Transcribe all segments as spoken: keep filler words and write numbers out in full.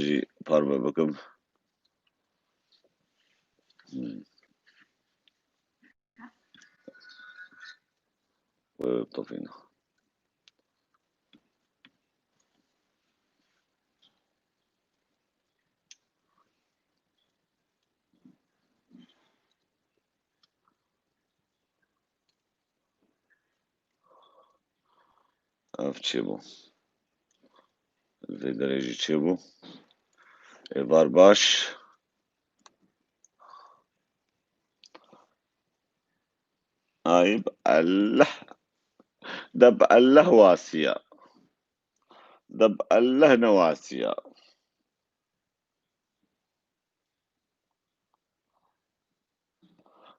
jî parve bikim. Hmm. Wê tofîna. Ev çêbû. Vê derê jî çêbû. Êvar baş. Ayb Allah. Deb Allah wasiya. Deb Allah ne wasiya.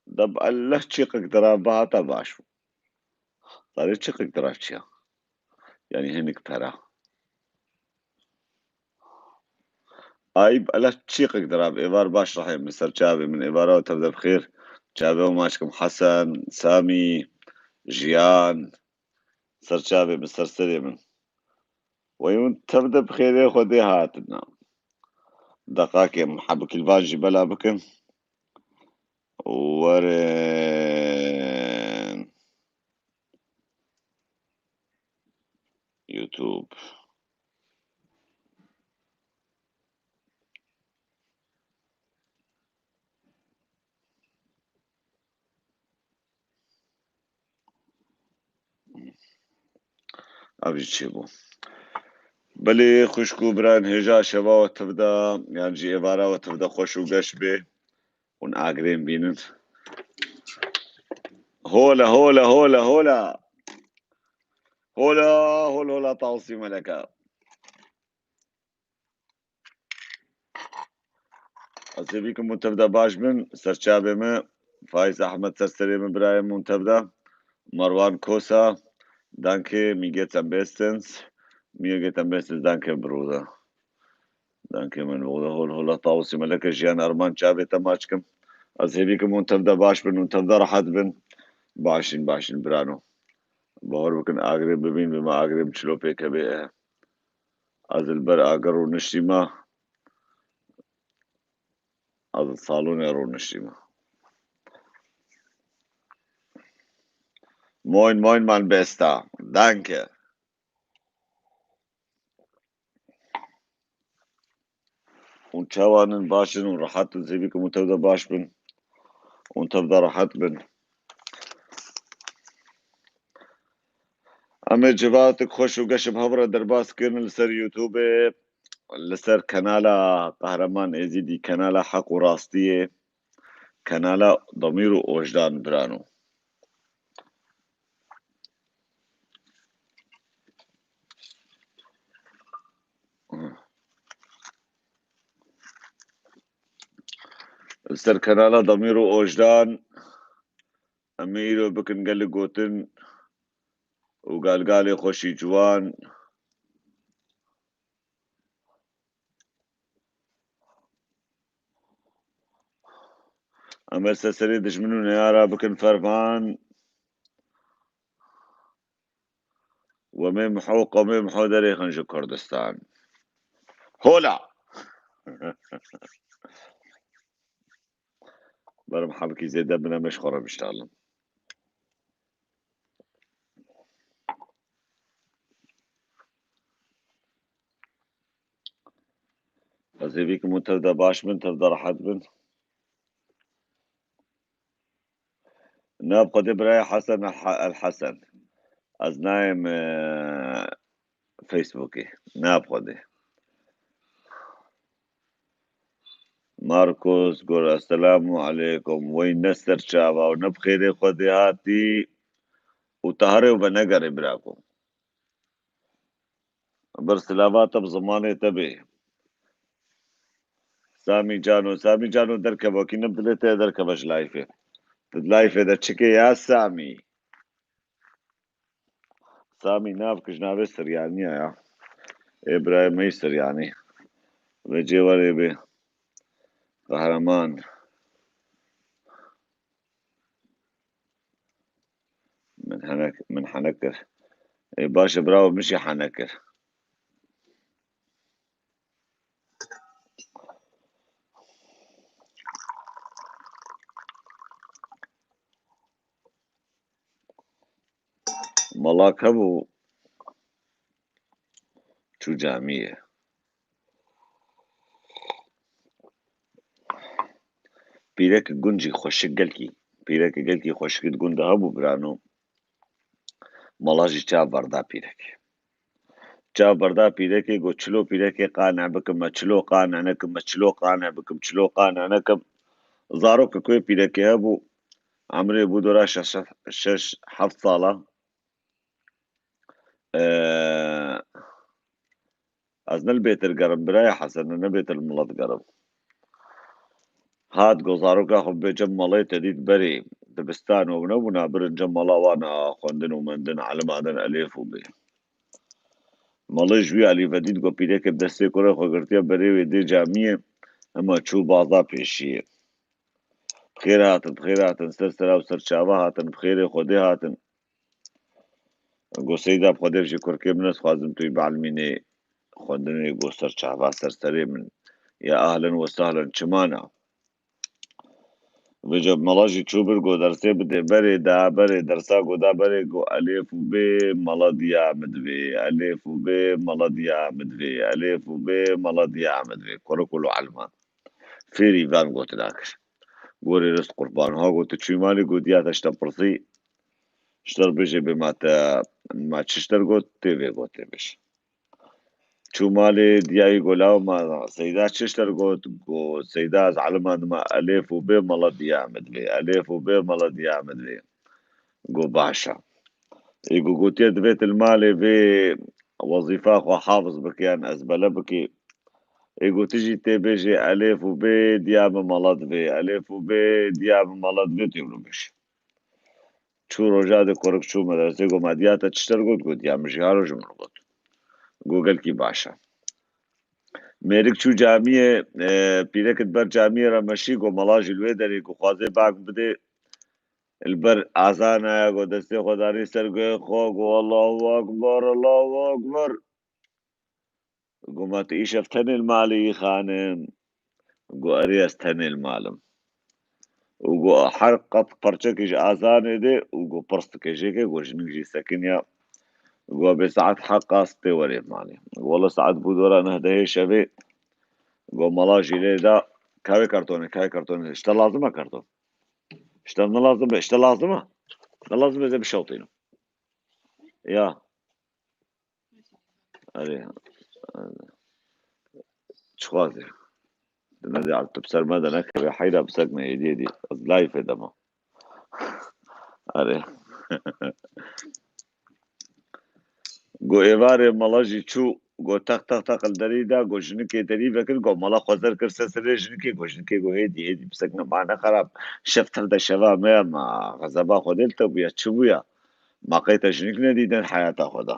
Deb Allah çiqek dira bihata baş. Tarê çiqek dira çiya. Yani hinik pera. Ayb Allah çiqek dira bi êvar baş rahê min ser çavê min êvara û tevde bi xêr. Çavê û maçkim Hesen, Samî, Jiyan. Ser çavê min, ser serê min. Wey hûn tev de bi xêrê Xwedê hatina. Deqakê min hebikî li van jî bela bikin. Werin YouTube. Ev jî çêbû. Belê xwişk û biran hêja şeva we tevda, yan jî êvara we tevda xweş û geş bê. Hûn agirên bînin. Hola, hola, hola, hola. Hola, hol, hola, Tawsî Meleka. Ez hêvî kim hûn tevde baş bin, serçavê min, Faiz Ahmed ser serê min, birayê min hûn tevde, Marwan Kosa, danke, mir geht's am bestens, mir geht's am bestens, danke, Bruder. Danke, mein Bruder, hol, hola, Tawusî Meleke, Jiyan Arman, çavê te maç kim. Ez hêvî kim hûn tevde baş bin, hûn tevde rehet bin. Başin, başin, birano. Bahor bikin, agirê bibîn, bima agirê min çilo pêkevê. Ez li ber agir rûniştîme. Ez li salonê rûniştîme. Moin, moin, mein Bester. Danke. Hûn çawan in, baş in, hûn rehet in, sêvî kim hûn tevde baş bin. Hûn tevde rehet bin. Em ê civatek xweş û geş bi hev re derbas kirin li ser YouTubeê, li ser kanala Qehreman Êzîdî, kanala Heq û Rastiyê, kanala Damîr û Ojdan birano. Li ser kanala Damîr û Ojdan em ê îro bikin gelek gotin û galgalê xweşî ciwan. Em ê ser serê dijmin û neyara bikin ferman. Wemê miho, qomê miho derêxin ji Kurdistan. Hola! Berim hebikî zêde bine me ji xwe re biştalim. Ez hêvî kim hûn tevde baş bin, tevde rehet bin. Nav Xwedê birayê Hesen El Hesen. Ez nayêm, e, Facebookê. Nav Xwedê. Markus got, "Esselamu aleykum." Wey ne serçava û ne bi xêrê Xwedê hatî û te herê û venegerê bira ku. Bir silava te bi zimanê te bê. Samî Cano, Samî Cano derkeve, wekî ne dilê te derkeve ji layfê. Tu di layfê de çi kê ya Samî? Samî nav ki ji navê Siryanî ya. Ê birayê me yî Siryanî. Vê cê werê bê. Qehreman. Min henek, min henek kir. Ê, baş e, bravo, min jî henek kir. Malak hebû, çû camiyê. Pîrek gund jî xweşik gelkî. Pîrek gelkî xweşik di gund de hebû birano. Mala jî çav berda pîrekê. Çav berda pîrekê, got, "Çilo pîrekê qane bikim, me çilo qane nekim, me çilo qane bikim, çilo qane nekim." Zarok ku wê pîrekê hebû, emrê bû dora şeş, şeş, heft sala. Ee, ez ne li bêtir gerim, biraya Hesen, ne bêtir milet gerim. Hat, got, "Zaroka xwe bê cem malê te dît berê dibistan û nebûna birin cem mala wana xwendin û mendin, elima din elêf û bê." Malê ji wî alî vedît, got, "Pîrekê bi destê kurê xwe girtiye berê wê dê camiyê, hema çû baza pêşiyê. Bi xêr hatin, bi xêr hatin, ser sera û ser çava hatin, bi xêrê Xwedê hatin." Got, "Seyda, bi Xwedê jî kurkê min, ez xwazim tu yî bielmînê xwendinê." Got, "Ser çava, ser serê min. Ya ahlen we sahlen, çima na?" Vêca mala jî çû bir, got, "Dersê bide berê." Da berê dersa, got, da berê, got, "Elêf û bê mala diya min divê, elêf û bê mala diya min divê, elêf û bê mala diya min divê." Kurik û elman. Fêrî van gotina kir. Gorê rist qurban. Ha, got, "Tu çûyî malê?" Got, "Diya te ji te pirsî. Ji te re bêje bê ma te, ma çi ji te re got, tê vê got, tê bêje." Çû malê, diya wî got, "Law ma Seyda çi ji te re got?" Got, "Seyda, ez elima dima elêf û bê mala diya min divê, elêf û bê mala diya min divê." Got, "Baş e." Ê got, gotiye, "Divê tu li malê vê wezîfa xwe hafiz bike yan ezbele bike." Ê got, "Tu jî tê bêjê elêf û bê diya min mala divê, elêf û bê diya min mala divê, tu yê wilo bêjî." Çû roja de kurik çû medresê, got, "Ma diya te çi ji te re got?" Got, "Diya min jî haro ji min got." Got, "Gelkî baş e." Mêrik çû camiyê, e, pîrek di ber camiyê re meşî, got, "Mala jî li wê derê, got, xwazê bang bidê." Li ber azana ye, got, destê xwe danî ser guhê xwe, got, "Allahu Ekber, Allahu Ekber." Got, "Ma tu îşev tenê li malê yî xanim?" Got, "Erê, ez tenê li mal im." Û got, her qet perçekê ji azanê dê û got, pirs dike jê ke, got, jinik jî sekiniya. Got, "Bê saet heqas tê werê malê." Got, "Wele saet bû dora neh dehê şevê." Got, "Mala jî lê da, kavê kartonê, kavê kartonê, ji te lazim e karton? Ji te ne lazim be, ji te lazim e? Ne lazim be, ez ê bişewtînim." Ya. Erê. Çixwazê. Dine de tu bi ser me de nekeve heyra, bi ser me hêdî hêdî. Ez layfê de me. Erê. Got, êvarê mala jî çû, got, teq teq teq li derî da, got, jinikê derî vekir, got, mala xwezer kir ser serê jinikê, got, jinikê, got, hêdî hêdî, bi ser me, ma ne xerab, şev tev de şeva me ye, ma xezeba Xwedê li te bûye, çi bûye? Ma qey te jinik nedîtin heyata xwe de?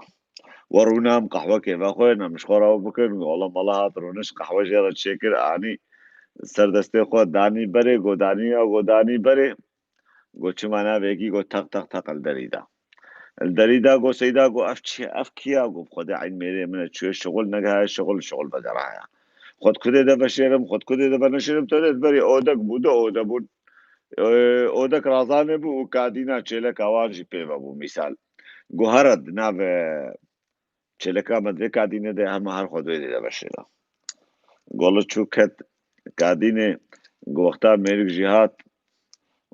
We rûne em qehwekê vexwin, em ji xwe re ew bikin. Wela mala hat rûnişt, qehwe jê re çêkir, anî ser destê xwe, danî berê, got, danî ya, got, danî berê. Got, çima navê yekî, got, teq teq teq li derî da. Li derî da, got, Seyda, got, ev çi ye, ev kî ya? Got, bi Xwedê eyn mêrê min e, çûye şixul, negihaye şixul, şixul vegeraye. Xwe di ku dê de veşêrim, xwe di ku dê de veneşêrim, tu dê berê odek bû, du ode bûn. Ee, odek razanê bû û kadîna çêleka wan jî pê ve bû, mîsal. Got, here di nav, e, çêleka me di vê kadînê de hema her xwe di wê dê de veşêre. Got, li çû ket kadînê, got, wexta mêrik jî hat,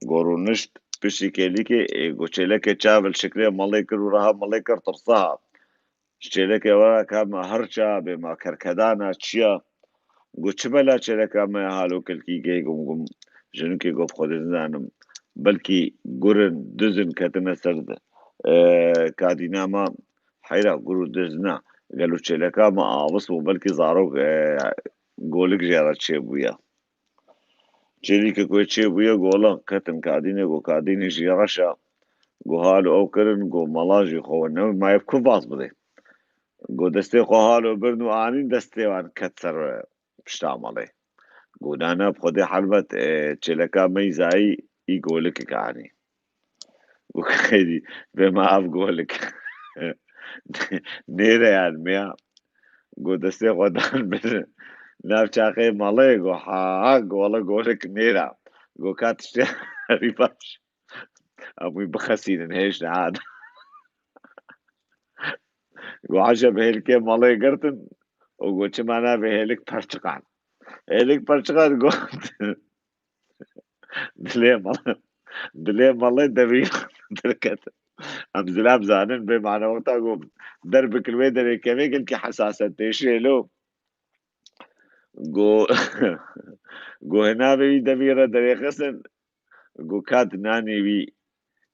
got, rûnişt piştî kêlîkê, ê, got, çêlekê çav li şiklê malê kir û reha malê kir, tirsa hat. Ji çêlekê were ka me her çawa bê, ma kerkedana çi ya? Got, çi bela çêleka me ya halo kilkî gey gum gum. Jinikê got, bi Xwedê nizanim. Belkî gur in, diz in ketine ser, e, kadîna me. Heyra, gur û diz na. Gelo çêleka me avis bû, belkî zarok, e, golik jê re çêbûye. Çêlîkek wê çêbûye, got, wela ketin kadînê, got, kadînê jî reş e. Got, halo ew kirin, got, mala jî xwe ne, ma ev ku vas bidê? Got, destê xwe halo birin û anîn destê wan ket ser pişta malê. Got, na, na, bi Xwedê helbet, e, çêleka me yî zayî, î golikek anî. Got, xeyrî, bê ma ev golik nêre yan me ya. Got, destê xwe dan bir nav çaxê malê, got, ha, ha, got, wele golik nêra. Got, ka tiştê herî baş. Em wî bixesînin hêj niha de. Go eceb hêlikê malê girtin û go çima navê hêlik Perçiqan. Hêlik Perçiqan got dilê malê, dilê malê devî derket. Em zilam zanin bê mane wexta go der bikil wê derê kevê gelkî hesas e têşê lo. Go, go hê navê wî devî re derêxistin. Go ka dinanê wî,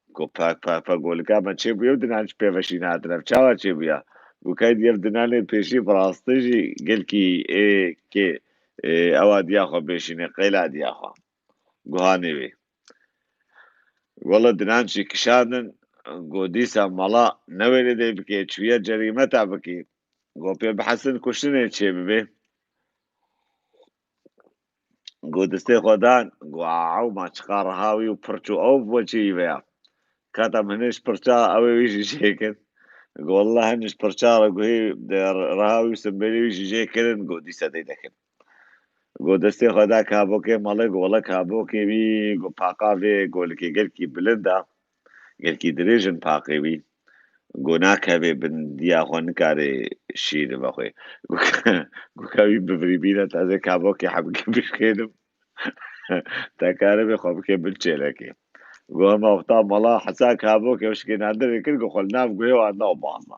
go pa, pa, pa golika me çêbûye û dinan ji pêveşî nahatine. Çawa çêbûya? Go ka yev dinanê pêşî bi rastî jî gelkî ê kê, ê, ewa diya xwe bêşîne, qêla diya xwe. Guhanê wê. Wele dinan jî kişandin, go dîsa mala newêrê dê bike, çûye cerîmeta bike. Go pê bihesin kuştinê çê bibe. Go destê xwe dan, go ew ma çiqa reha wî û pirç û ew bi wecê wî veya. Kata min ji pirça ew ê wî jî jêkin. Go wele hin ji pirça re guhê de reha wî û simbêlê wî jî jêkirin, go dîsa dê dekin. Go destê xwe da kabokê malê, go wele kabokê wî, go paqa vê golikê gelkî bilind a. Gelkî dirêj in paqê wî. Go nakeve bin diya xwe, nikare şîr vexwe. Go ka, go ka wî bivirî bîne tazê kabokê hebikê bişkênim. Te karibê xwe bike bin çêlekê. Go hema wexta mala hesa kabokê ew şikê nadirê kir, go xwe li nav guhê wan da û baza.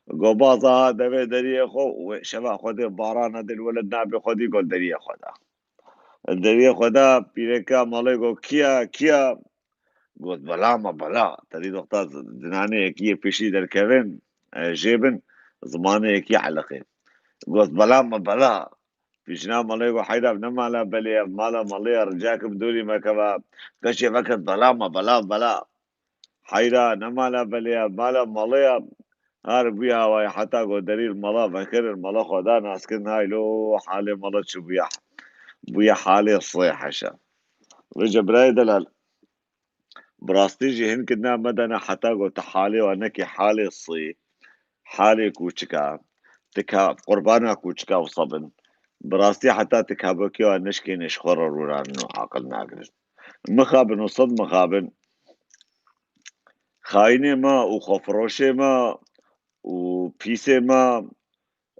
Go baza ha devê deriyê xwe û şeva xwe dê barana dil weled nabê xwe dî go deriyê xwe da. Deriyê xwe da pîreka malê go kiya, kiya? Got bela me bela. Te dî doxta dinanê yekî yê pêşî derkevin, e, jê bin, zimanê yekî eleqê. Got bela me bela. Pîjna malê go heyra ne mala belê ye, mala malê ye, rica kim dorî me keva. Keşê veket bela me bela bela. Heyra ne mala belê ye, mala malê ye. Her bûye awayê heta go derî mala vekirin, mala xwe da naskirin, hay lo halê mala çi bûye? Bûye halê sê heşe. Vêce birayê delal. Bi rastî jî hin kirina me dana heta go tu halê wan nekî halê sê, halê kûçika, tu ka qurbana kûçika wisa bin. Bi rastî heta tu kabokê wan neşkêne ji xwe re rûnanin û aqil nagirin. Mixabin û sed mixabin. Xayinê me û xwefiroşê me û pîsê me,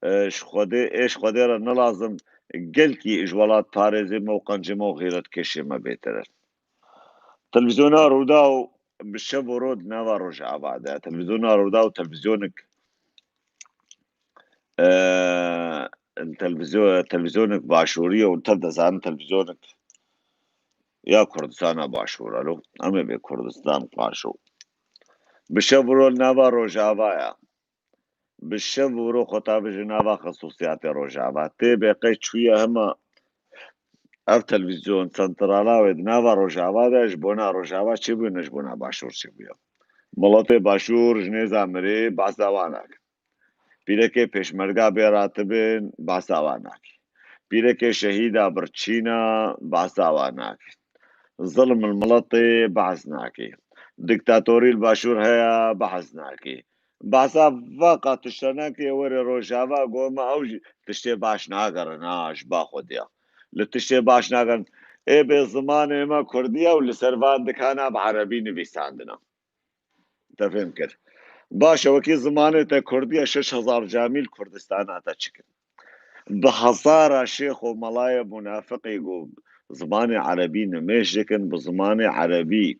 e, ji Xwedê, ê ji Xwedê re ne lazim gelkî ji welatparêzê me û qencê me û xîretkêşê me bêtir in. Televîzyona Rûdaw bi şev û roj di nava Rojava de. Televîzyona Rûdaw televîzyonik, e, televîzyo-, televîzyonik başûrî ye û tev dizanin televîzyonik ya Kurdistana Başûr, alo, em ê bê Kurdistan qaşo. Bi şev û roj nava Rojava ye. Bi şev û roj xwe tavêje nava xisûsiyatê Rojava. Tê bê qey çûye hema ev televîzyon sentrala wê di nava Rojava de ji bona Rojava çêbûye, ne ji bona Başûr çêbûye. Miletê Başûr ji nêza mirê behsa wan nakin. Pîrekê pêşmerga bê ratibin, behsa wan nakî. Pîrekê şehîda birçîna, behsa wan nakî. Zilm li miletê behs nakî. Diktatorî li Başûr heye, behs nakî. Behsa veqa tişta nakê, werê Rojava go me ew jî tiştê baş nagerin, ha, ji ba Xwedê ya. Li tiştê baş nagerin. Ê bê zimanê me Kurdî ye û li ser van dikana bi Erebî nivîsandina. Te fêm kir. Baş e, wekî zimanê te Kurdî ye, şeş hezar camî li Kurdistana te çi kir? Bi hezara şêx û melayê munafiqî ku zimanê erebî nimêj dikin, bi zimanê erebî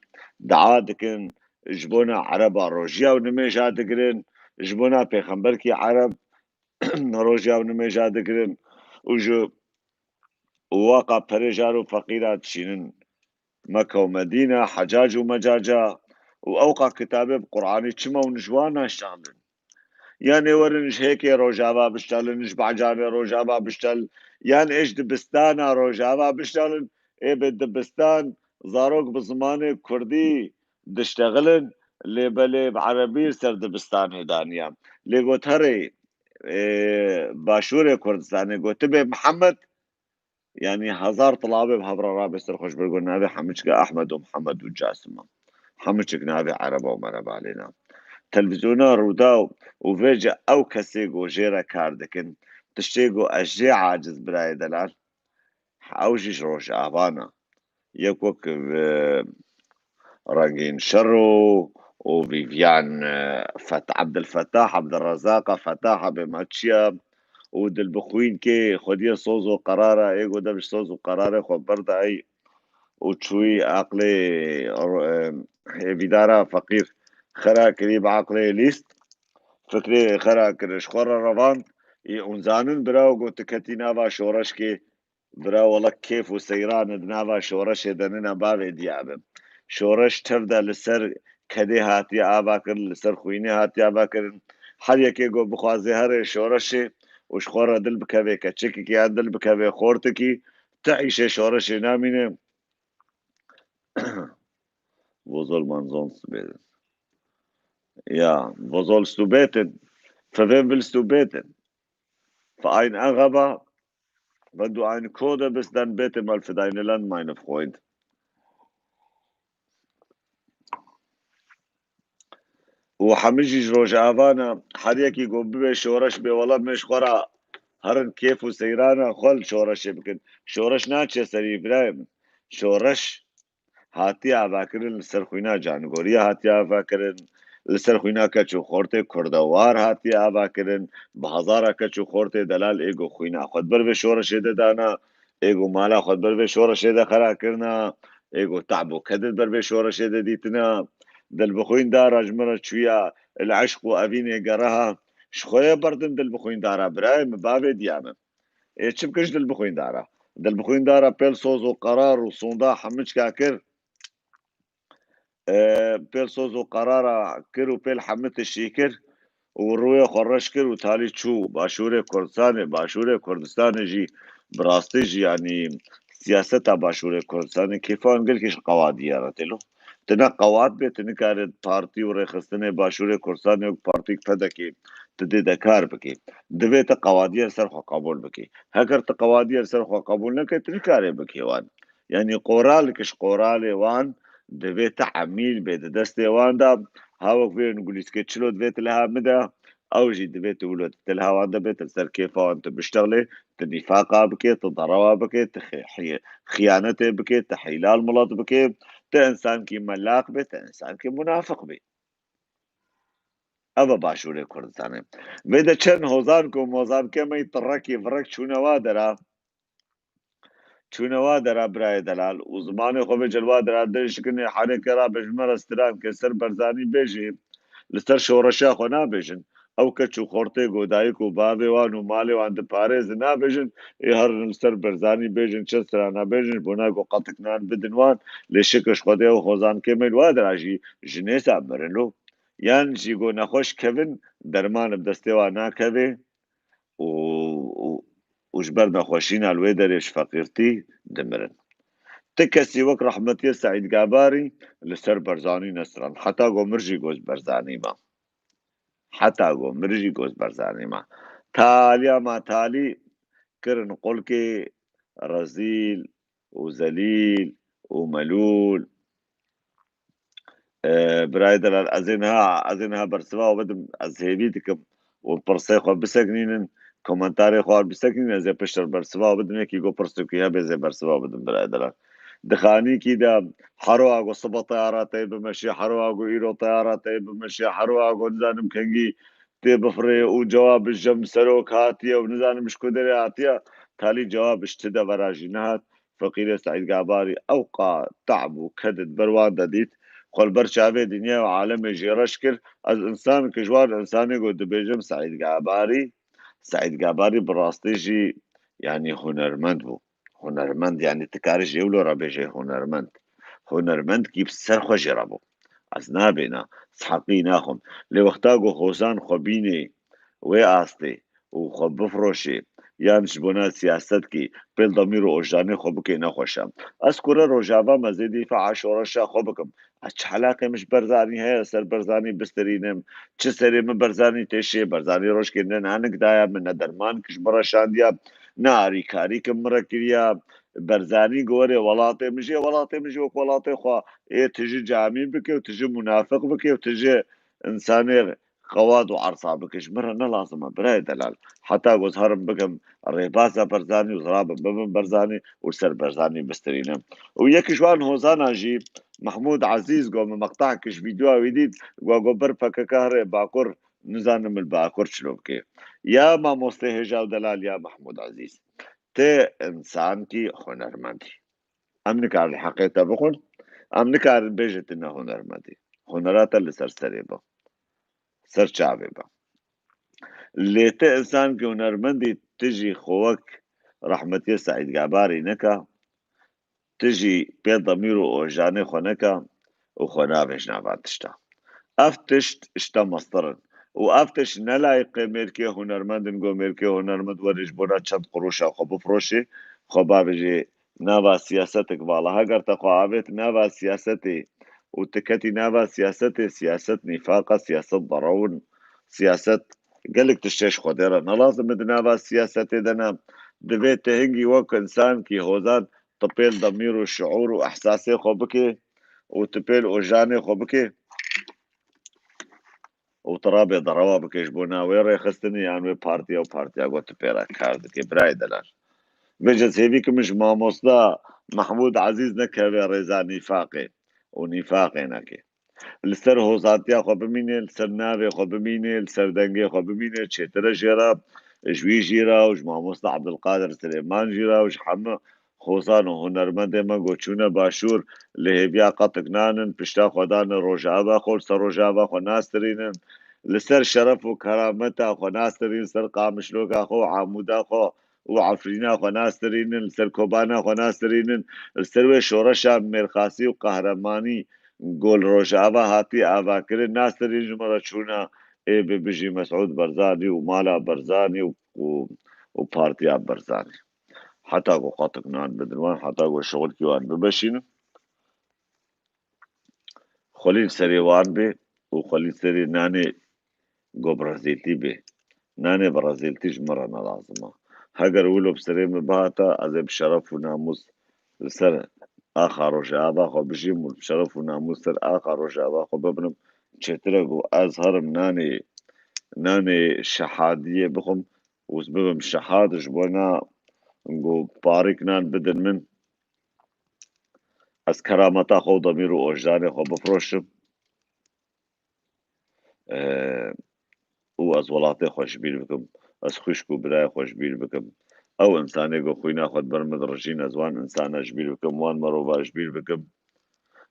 dua dikin, ji bona ereba rojiya û nimêja digirin, ji bona pêxemberkî ereb rojiya û nimêja digirin û ji û waqa perê jar û feqîra dişînin Meke û Medîne, Hecac û Mecaca û ewqa kitabê bi Qur'anê çima hûn ji wan naştelin? Yanê werin ji Hêkê Rojava biştelin, ji Becanê Rojava biştelin, yan ê ji dibistana Rojava biştelin, ê bi dibistan zarok bi zimanê Kurdî diştexilin, lê belê bi Erebî li ser dibistanê daniya. Lê got herê, ê, Başûrê Kurdistanê gotibê Mihemed, yanî hezar tilabê bi hev re rabe ser xwe ji ber ku navê hemû çika Ehmed û Mihemed û Casim e. Hemû çik navê ereba û mereba lê ne. Televîzyona Rûdaw û vêce ew kesê ku jê re kar dikin, tiştê ku ez jê aciz birayê delal, ew jî ji Rojava ne. Yek wek, e, Rengîn Şero, û Vîvyan, e, Fet-, Ebdilfetah, Ebdirrezaqa Fetaha bê maçiya û dilbixwîn kê xwediyê soz û qerara, ê go de bi soz û qerarê xwe berdayî û çûyî aqlê, e, hêvîdara feqîr xera kirî bi aqlê lîst, fikrê xera kir, ji xwe re revand. Ê hûn zanin bira û go tu ketî nava şoreşkê, bira wela kêf û seyran di nava şoreşê de nina bavê diya be. Şoreş tev de li ser kedê hatiye ava kirin, li ser xwînê hatiye ava kirin. Her yekê go bixwaze here şoreşê û ji xwe re dil bikeve keçikekî yan dil bikeve xortikî, ti îşê şoreşê namîne. Wo soll man sonst beten? Ja, wo sollst du beten? Für wen willst du beten? Für einen Araber? Wenn du ein Kurde bist, dann bete mal für dein Land, mein Freund. Û hemî jî ji Rojavana, her yekî ku bibe şoreş bê, wela me ji xwe re herin kêf û seyrana xwe li şoreşê bikin. Şoreş naçe serî birayê min. Şoreş hatiye avakirin li ser xwîna Can Goriyê hatiye avakirin, li ser xwîna keç û xortê Kurdewar hatiye avakirin, bi hezara keç û xortê delal ê ku xwîna xwe di ber vê şoreşê de dana, ê ku mala xwe di ber vê şoreşê de xera kirina, ê ku te'b û ked di ber vê şoreşê de dîtina. Dilbixwîn dara ji min re çûya, li eşq û evînê geriha, ji xwe ye berdin dilbixwîn dara birayê min, bavê diya min. Ê çi bikin ji dilbixwîn dara? Dilbixwîn dara pêl soz û qerar û sonda hemû çika kir. E, pêl soz û qerara kir û pêl hemû tiştî kir û rûyê xwe reş kir û talî çû Başûrê Kurdistanê. Başûrê Kurdistanê jî bi rastî jî, yanî siyaseta Başûrê Kurdistanê kêfa wan gelkî ji qewadiye re tê lo. Tu ne qewat bê, tu nikare partî û rêxistinê Başûrê Kurdistanê wek partîk pedekê tu dê de kar bikî. Divê tu qewadiye li ser xwe qebûl bikî. Heger tu qewadiye li ser xwe qebûl neke, tu nikare bikî wan. Yanî qoral ki ji qoralê wan divê tu emîl bê di destê wan de. Ha wek vê gulîskê çilo divê tu liha min de, ew jî divê tu wilo tu liha wan de bê, tu li ser kêfa wan tu biştexlê, tu nîfaqa bikê, tu derewa bikê, tu xi-, xi-, xiyanetê bikê, tu hîlal milet bikê, tu însankî melaq bê, tu însankî munafiq bê. Ev e Başûrê Kurdistanê. Vê de çend hozan ku mozan kemey tirekî virek çûne wa dera. Çûne wa dera birayê delal û zimanê xwe vê cil wa dera dirêj dikin, ê herêke rabe ji me re stran ke ser Berzanî bêjê, li ser şoreşa xwe nabêjin. Ew keç û xortê ku dayik û bavê wan û malê wan diparêzin nabêjin, ê herin li ser Berzanî bêjin, çi strana bêjin, ji bona ku qetik nan bidin wan, lê şikir ji Xwedê ew hozan kemê li wa dera jî ji nêsa mirin lo. Yan jî ku nexweş kevin, derman bi destê wan nakeve. û, û, û ji ber nexweşîna li wê derê ji feqîrtî dimirin. Ti kesî wek rehmetiyê Seîd Gabarî li ser Berzanî nestran. Heta ku mir jî goz Berzanî ma. Heta ku mir jî goz Berzanî ma. Taliya ma talî kirin qulkê rezîl û zelîl û melûl. E, birayê delal, ez ê niha, ez ê niha bersiva bidim, ez hêvî dikim û pirsê xwe biseknînin, komentarê xwe biseknînin, ez ê piştre bersiva bidim, yekî ku pirsokî hebe ez ê bersiva bidim, birayê delal. Di xanîkî de, heroa ku sibe teyara tê bimeşê, heroa ku îro teyara tê bimeşê, heroa ku nizanim kengî tê bifirê û cewab ji cem serok hatiye û nizanim ji ku derê hatiye, talî cewab ji ti devera jî nehat. Feqîrê Seîd Gabarî ewqa te'b û ked di ber wan de dît, xwe li ber çavê dinya û alemê jê reş kir. Ez însan ki ji wan însanê ku dibêjim Seîd Gabarî, Seîd Gabarî bi rastî jî, yanî, hunermend bû. Hunermend, yanî, tu karî jê wilo re bêjê hunermend. Hunermendkî bi ser xwe jê re bû. Ez nabêna, ez heqî naxwim. Lê wexta ku hozan xwe bînê wê astê, û xwe bifiroşê, yan ji bona siyasetkî pêl demîr û ojdanê xwe bikê nexweş e. Ez kure Rojava me zê dîfaa şoreşa xwe bikim. Ez çi helaqê min ji Berzanî heye, ser Berzanî bisterînim? Çi serê min Berzanî têşê? Berzanî rojkê ne nanik daye min, ne dermanik ji min re şandiya, ne arîkarî ki min re kiriya. Berzanî gorê welatê min jê, welatê min jê wek welatê xwe ê tiji camî bike û tiji munafiq bike û tiji însanê qewad û ersa bike, ji min re ne lazim e, birayê delal. Heta ku ez herim bikim rêbaza Berzanî û zirabim bibim Berzanî û ser Berzanî bisterînim. Û yek ji wan hozana jî Mehmûd Ezîz go min meqtahek ji vîdyoya wî dît, go, go ber P K K here Bakur, nizanim li Bakur çilo bike. Ya mamostê hêja û delal ya Mehmûd Ezîz. Te însankî hunermendî. Em nikarin heqê te bixwin, em nikarin bêje tu ne hunermendî. Hunera te li ser serê be. Ser çavê be. Lê tu însankî hunermendî, tu jî xwe wek rehmetiyê Seîd Gebarî neke, tu jî pê demîr û ojanê xwe neke û xwe navêj nava tişta. Ev tişt ji te mestir in. Û ev tişt ne layîqê mêrkê hunermend in, go mêrkê hunermend were ji bona çend qurûşa xwe bifroşê, xwe bavêjê nava siyasetek vala. Heger te xwe avêt nava siyasetê û tu ketî nava siyasetê, siyaset nîfaq e, siyaset derew in, siyaset gelek tiştê ji Xwedê re ne lazim e di nava siyasetê de ne. Divê tu hingî wek însankî hozan tu pêl demîr û şiûr û ehsasê xwe bikê û tu pêl ojanê xwe bikê û tu rabê derewa bikê ji bo navê rêxistinê yan wê partiya û partiya ku tu pê re kar dikê. Birayê delal, vêce ez hêvî kim ji mamosta Mehmûd Ezîz nekeve rêza nîfaqê û nîfaqê neke. Li ser hozatiya xwe bimîne, li ser navê xwe bimîne, li ser dengê xwe bimîne, çêtir e jê re, ji wî jî re û ji mamosta Ebdulqadir Silêman jî re û ji hemû hozan û hunermendê me ku çûne başûr, li hêviya qetik nan in, pişta xwe dane Rojava xwe, li ser Rojava xwe nastirînin, li ser şeref û kerameta xwe nastirînin, ser Qamişloka xwe û Amûda xwe û Efrîna xwe nastirînin, li ser Kobana xwe nastirînin, li ser wê şoreşa mêrxasî û qehremanî ku li Rojava hatî avakirin nastirînin, ji me re çûne ê bi bijî Mesûd Barzanî û mala Barzanî û, û, û partiya Barzanî. Heta ku qetik nan bidin wan, heta ku şixulkî wan bimeşînin. Xwelî li serê wan bê û xwelî li serê nanê ku bi rezîltî bê. Nanê bi rezîltî ji min re ne lazim e. Heger wilo bi serê min bihata, ez ê bi şeref û namûs li ser axa Rojava xwe bijîm û bi şeref û namûs ser axa Rojava xwe bimirim. Çêtir e ku ez herim nanê, nanê şehadiyê bixwim û bibim şehad ji bona ku parîk nan bidin min. Ez kerameta xwe û demîr û ojdanê xwe bifroşim, e, û ez welatê xwe ji bîr bikim, ez xwişk û birayê xwe ji bîr bikim. Ew însanê ku xwîna xwe di ber min dirijîn, ez wan însana ji bîr bikim, wan merova ji bîr bikim.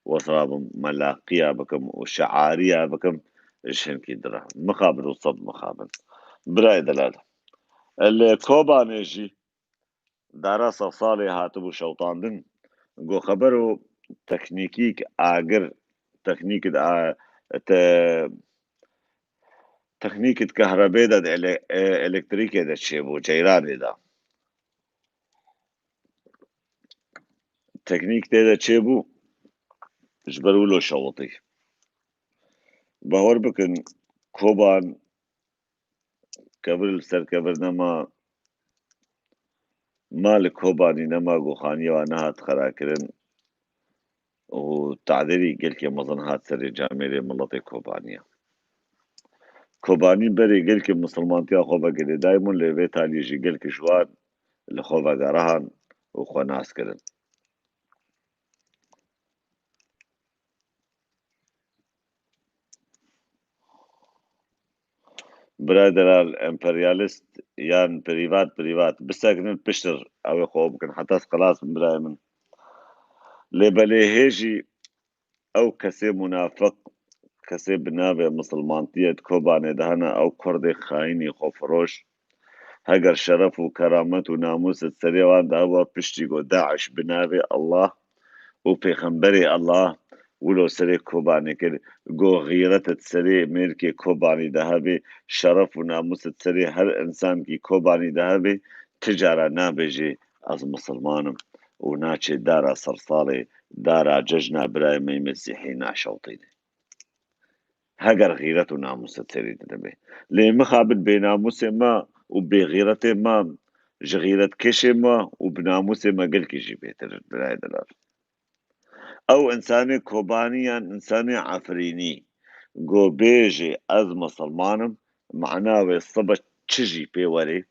Wesra bim, melaqiya bikim û şiariya bikim, ji hinkî dire. Mixabin û sed mixabin. Birayê delal. Li Kobanê jî dara sed salê hatibû şewtandin. Go xebero teknîkîk agir, teknîk de, a, te, teknîk di kehrebê de, di ele-, e, elektrîkê de çêbû, ceyranê de. Teknîk tê de çêbû, ji ber wilo şewitî. Bahwer bikin, Koban kevir li ser kevir nema, ma li Kobanî nema ku xaniya wan nehat xerakirin û tadêrî gelkê mezin hat serê camêrê miletê Kobaniya. Kobanî berê gelkê misilmantiya xwe vegirê daybûn, lê vê talî jî gelkê ji wan li xwe vegerihan û xwe nas kirin. Biraderal emperyalist yan privat privat bisekinin piştir ew ê xwe bikin heta ez xilas bim birayê min. Lê belê hê jî ew kesê munafiq, kesê bi navê misilmantiyê di Kobanê de hene, ew kurdê xayînî xwefiroş, heger şeref û keramet û namûs di serê wan de hebû, piştî ku DAIŞ bi navê Allah û pêxemberê Allah wilo serê Kobanê kir, go xîret di serê mêrkê Kobanî de hebe, şeref û namûs di serê her însankî Kobanî de hebe, ti cara nabêje ez misilman im û naçê dara sersalê, dara cejna birayê me yê mesîhî naşewtîne. Heger xîret û namûs di serê de nebe. Lê mixabin bênamûsê me û bêxîretê me ji xîretkêşê me û bi namûsê me gelkî jî bêtir in, birayê delal. Ew însanê Kobanî yan însanê Efrînî go bêjê ez misilman im, mana wê sibe çi jî pê werê,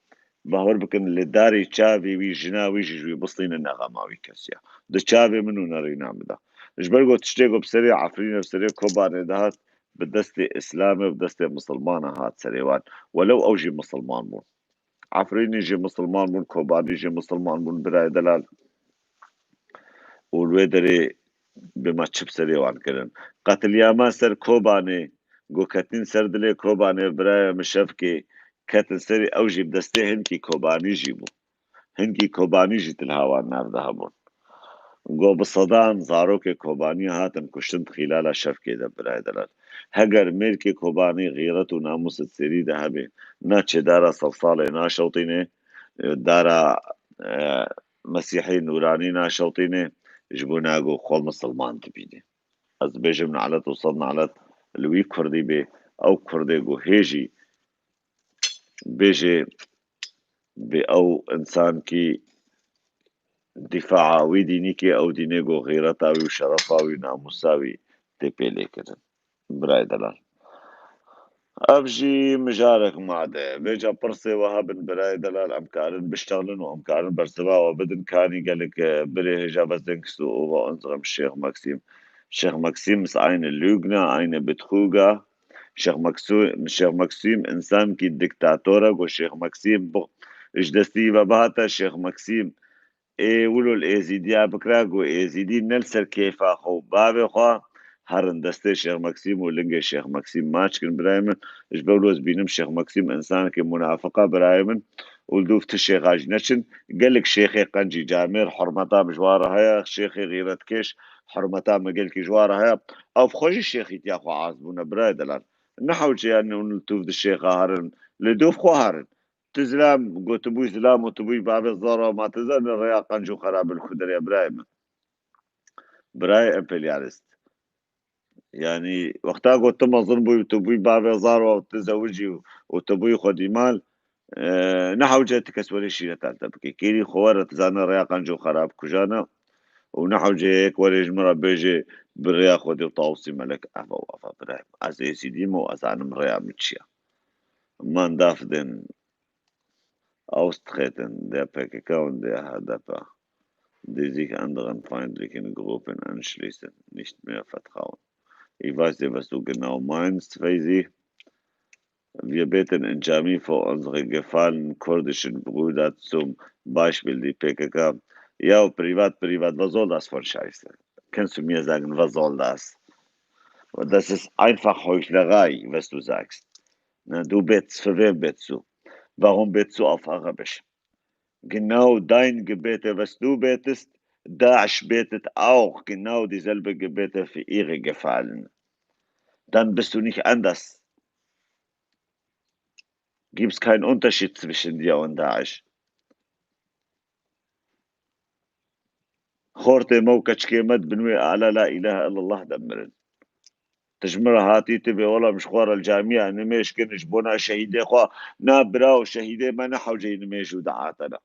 bahwer bikin li darê çavê wî jina wî jî ji wî bistîne, ne xema wî kesiya. Di çavê min û nerîna min de. Ji ber ku tiştê ku bi serê Efrînê, bi serê Kobanê dihat, bi destê Îslamê, bi destê misilmana hat serê wan. Welew ew jî misilman bûn. Efrînî jî misilman bûn, Kobanî jî misilman bûn, birayê delal. Û li wê derê bê me çi bi serê wan kirin. Qetiliyama ser Kobanê, ku ketîn ser dilê Kobanê, birayê min şevkê ketin serî, ew jî bi destê hinkî Kobanî jî bû. Hinkî Kobanî jî tilha wan nav de hebûn. Go bi sedan zarokê Kobanî hatin kuştin di xîlala şevkê de, birayê delal. Heger mêrkê Kobanî xîret û namûs di serî de hebe, na çê dara sersalê naşewtîne, dara, e, Mesîhî nûranî naşewtîne, ji bo nago xwe misilman dibîne. Ez dibêjim nelet û sed nelet li wî kurdî bê, ew kurdê ku hê jî bêjê bê ew însankî dîfaa wî dînî kê, ew dînê ku xîreta wî û şerefa wî û namûsa wî tê pê lêkirin. Birayê delal. Ev jî mijarek made. Vêca pirsê we hebin, birayê delal, em karin biştexlin û em karin bersiva we bidin. Kanî gelek, e, birê hêja vezên kisto û va unzrem Şêx Maksîm. Şêx Maksîm is aynı Lügner, aynı Betrüger. Şêx Maksû-, Şêx Maksîm însankî diktator e, ku Şêx Maksîm bu-, ji destî ve bihate Şêx Maksîm ê wilo li Êzîdiya bikira, ku Êzîdî ne li ser kêfa xwe û bavê xwe, herin destê Şêx Maksîm û lingê Şêx Maksîm maç kin, birayê min. Ji ber wilo ez bînim Şêx Maksîm însanekî munafiq e, birayê min, û li dûv ti şêxa jî neçin. Gelek şêxê qencî camêr hurmeta min ji wan re heye, şêxê xîretkêş hurmeta min gelkî ji wan re heye. Ew xwe jî şêxîtiya xwe ard bûne, birayê delal. Ne hewce yani hûn li tûv di şêxa herin, li dûv xwe herin. Tu zilam, gotibûyî zilam û tu bûyî bavê zara, ma tu zanî rêya qenc û xerab li ku derê, birayê min. Birayê emperyalist. Yani, wexta ku tu mezin bûyî, tu bûyî bavê zara, tu zewicî û tu bûyî xwedîmal, e, ne hewce tu kes were şîreta li te bike. Kêrî xwe were, tu zanî rêya qenc û xerab kujana û ne hewce yek were ji min re bêje bi rêya Xwedê û Tawusî Melek, eva û eva, birayê min. Ez Êzîdî me û ez zanim rêya min çi ye. Man daf din, ausdreten der P K K und der H D P, die sich anderen feindlichen Gruppen anschließen, nicht mehr vertrauen. Ich weiß nicht, was du genau meinst, Feyzi. Wir beten in Jami für unsere gefallenen kurdischen Brüder zum Beispiel die P K K. Ja, privat, privat, was soll das für ein Scheiße? Kannst du mir sagen, was soll das? Das ist einfach Heuchlerei, was du sagst. Ne, du betest, für wen betest du? Warum betest du auf Arabisch? Genau dein Gebete, was du betest, Daesh betet auch genau dieselbe Gebete für ihre Gefallenen. Dann bist du nicht anders. Gibt es keinen Unterschied zwischen dir und Daesh. Xortê me û keçikê me di bin wê ala la ilahe illallah de mirin. Tu ji min re hatî, tu bê wela min ji xwe re li camiya nimêj kin ji bona şehîdê xwe. Na bira û şehîdê me ne hewceyî nimêj û dua te ne.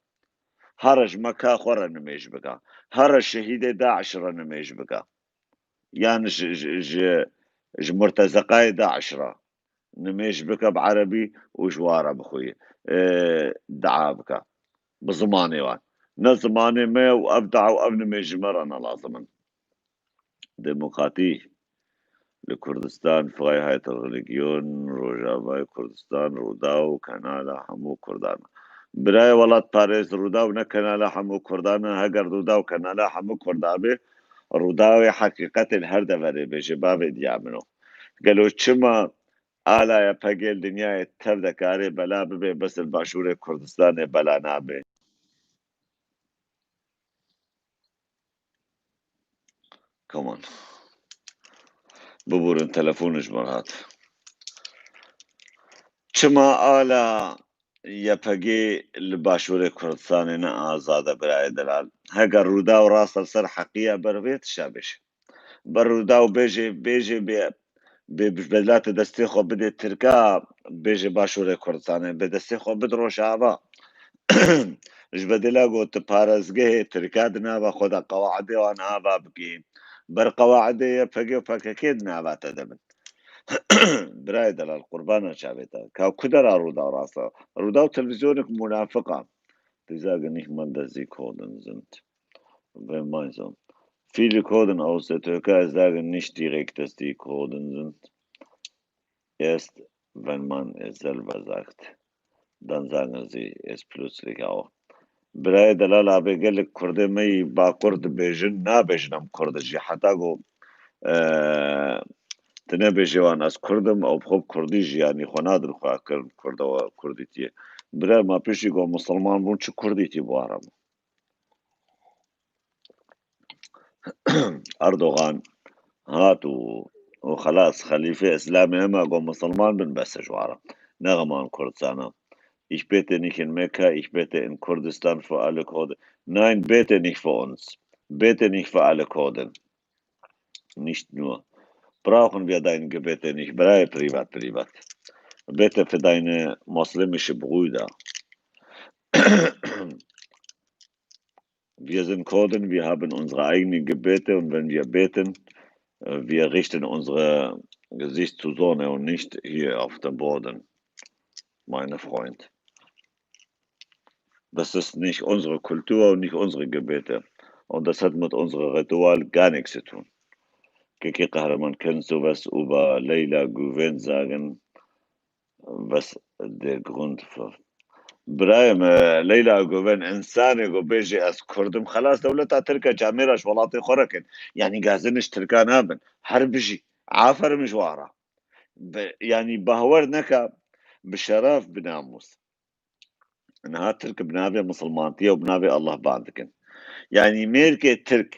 Here ji me ka xwe re nimêj bike. Here şehîdê Daeş re nimêj bike. Yan ji, ji, ji, ji murtezeqayê Daeş re nimêj bike bi erebî û ji wan re bixwî, e, dua bike. Bi zimanê wan. Ne zimanê me ye û ev dua û ev nimêj ji me re ne lazim in. Demokratî li Kurdistan, Freiheit, Religion, Rojavayê Kurdistan, Rûdaw, kanala hemû Kurdan. Birayê welatparêz, Rûdaw ne kanala hemû Kurdan e. Heger Rûdaw kanala hemû Kurdan bê, Rûdawê heqîqetê li her deverê bê, ji bavê diya min o. Gelo çima ala Y P G li dinyayê tev de karê bela bibe, bes li Başûrê Kurdistanê bela nabe? Come on. Biburin, telefonê ji me re hat. Çima ala Y P G li Başûrê Kurdistanê ne azad e, birayê delal? Heger Rûdaw rast li ser heqî ye, ber vê tişa bêje. Ber Rûdaw bêje, bêje bê, bê, bê velatê destê xwe bidê Tirka, bêje Başûrê Kurdistanê, bê destê xwe bid Rojava. Ji bedela got tu parêzgehê Tirka di nava xwe de qewaidê wan ava bikî. Ber qewaidê Y P G û P K K di nava te de bin. Birayê delal, qurbana çavê te. Ka ku dera Rûdaw rast e? Rûdaw televîzyonek munafiq e. Dieser Genichmann, der Sie Kurden sind. Gemeinsam. Viele Kurden aus der Türkei sagen nicht direkt, dass die Kurden sind. Erst wenn man es selber sagt, dann sagen sie es plötzlich auch. Birayê delal, abê gelek Kurdê me yî Bakur dibêjin, nabêjin em Kurd in jî. Heta ku, e, tu nebêjê wan ez Kurd im, ew bi xwe bi Kurdî jî, yanî xwe nadin xwe kirin Kurd, ew Kurdîtiyê. Birayê me piştî ku Musulman bûn, çi Kurdîtî bû ara me? Erdogan hat û, û xelas, xelîfê Îslamê hema ku Musulman bin, bes e ji wan re. Ne xeman Kurdistana. Ich bete nicht in Mekka, ich bete in Kurdistan für alle Kurden. Nein, bete nicht für uns. Bete nicht für alle Kurden. Nicht nur. Brauchen wir dein Gebete nicht. Bleibe privat, privat. Bete für deine muslimische Brüder. Wir sind Kurden, wir haben unsere eigenen Gebete und wenn wir beten, äh, wir richten unser Gesicht zur Sonne und nicht hier auf dem Boden, meine Freund. Das ist nicht unsere Kultur und nicht unsere Gebete. Und das hat mit unserem Ritual gar nichts zu tun. Kekê Qehreman, kannst du was über Leyla Güven sagen? Was der Grund für Birayê me, Leyla Guven, insanê ku bêjê ez Kurd im, xelas, dewleta Tirk e, camêra ji welatê xwe re kin. Yanî gazin ji Tirka nabin. Her bijî. Aferin ji wan re. Bi, yanî bahwer neke, bi şeref, bi namûs. Niha Tirk bi navê misilmantiyê û bi navê Allah ban dikin. Yanî mêrkê Tirk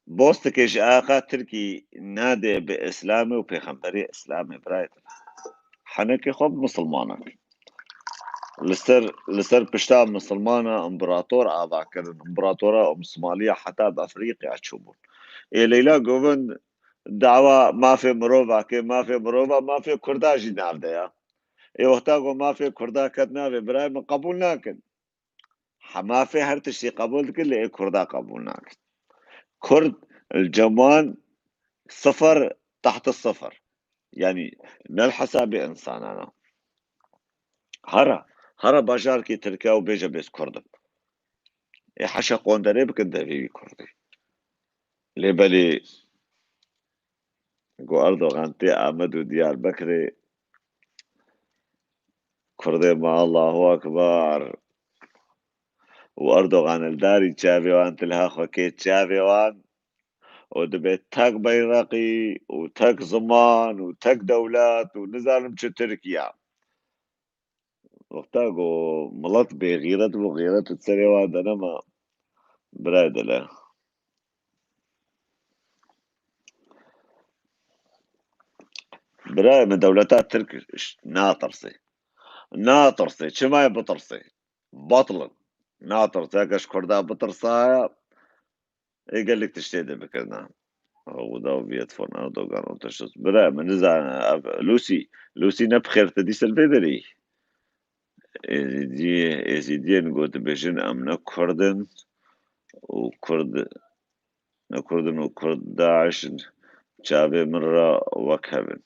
bostikê ji axa Tirkî nade bi Îslamê û pêxemberê Îslamê, birayê din. Henekê xwe bi misilmanak. Li ser, li ser pişta misilmana împerator ava kirin. Împeratora Osmaniya heta bi Efrîqya çûbûn. Ê Leyla Govend dawa mafê mirova ke, mafê mirova, mafê Kurda jî nav de ya. Ê wexta ku mafê Kurda ket navê, birayê min, qebûl nakin. Hemafê her tiştî qebûl dikin, lê ê Kurda qebûl nakin. Kurd li cem wan sifir tahta sifir. Yanî ne li hesabê însanan e. Hera, hera bajarkê Tirkiya û bêje bêz Kurd im. Ê heşa qonderê bikin devê wî Kurdî. Lê belê ku Erdogan tê Amed û Diyarbekirê, Kurdê me Allahu Ekber. Û Erdogan li darî çavê wan, tilha xwe kê çavê wan û dibê tek beyreqî û tek ziman û tek dewlet û nizanim çi Tirkiye. Wexta ku milet bêxîret bû, xîret di serê wan de nema, birayê dile. Birayê min, dewleta Tirk ş-, natirsê. Natirsê. Çima ye bitirsê? Batil in. Natirsê. Heke ji Kurda bitirsaya, ê gelek tiştê dê bikirina. Oda Viet von Erdogan û tişt. Bira min nizane, ev Lucy, Lucy ne bi xêr te dîse li vê derê. Êzîdiyê, Êzîdiyên ku dibêjin em ne Kurd in û Kurd, ne Kurd in û Kurd DAIŞ in, çavê min re wek hev in.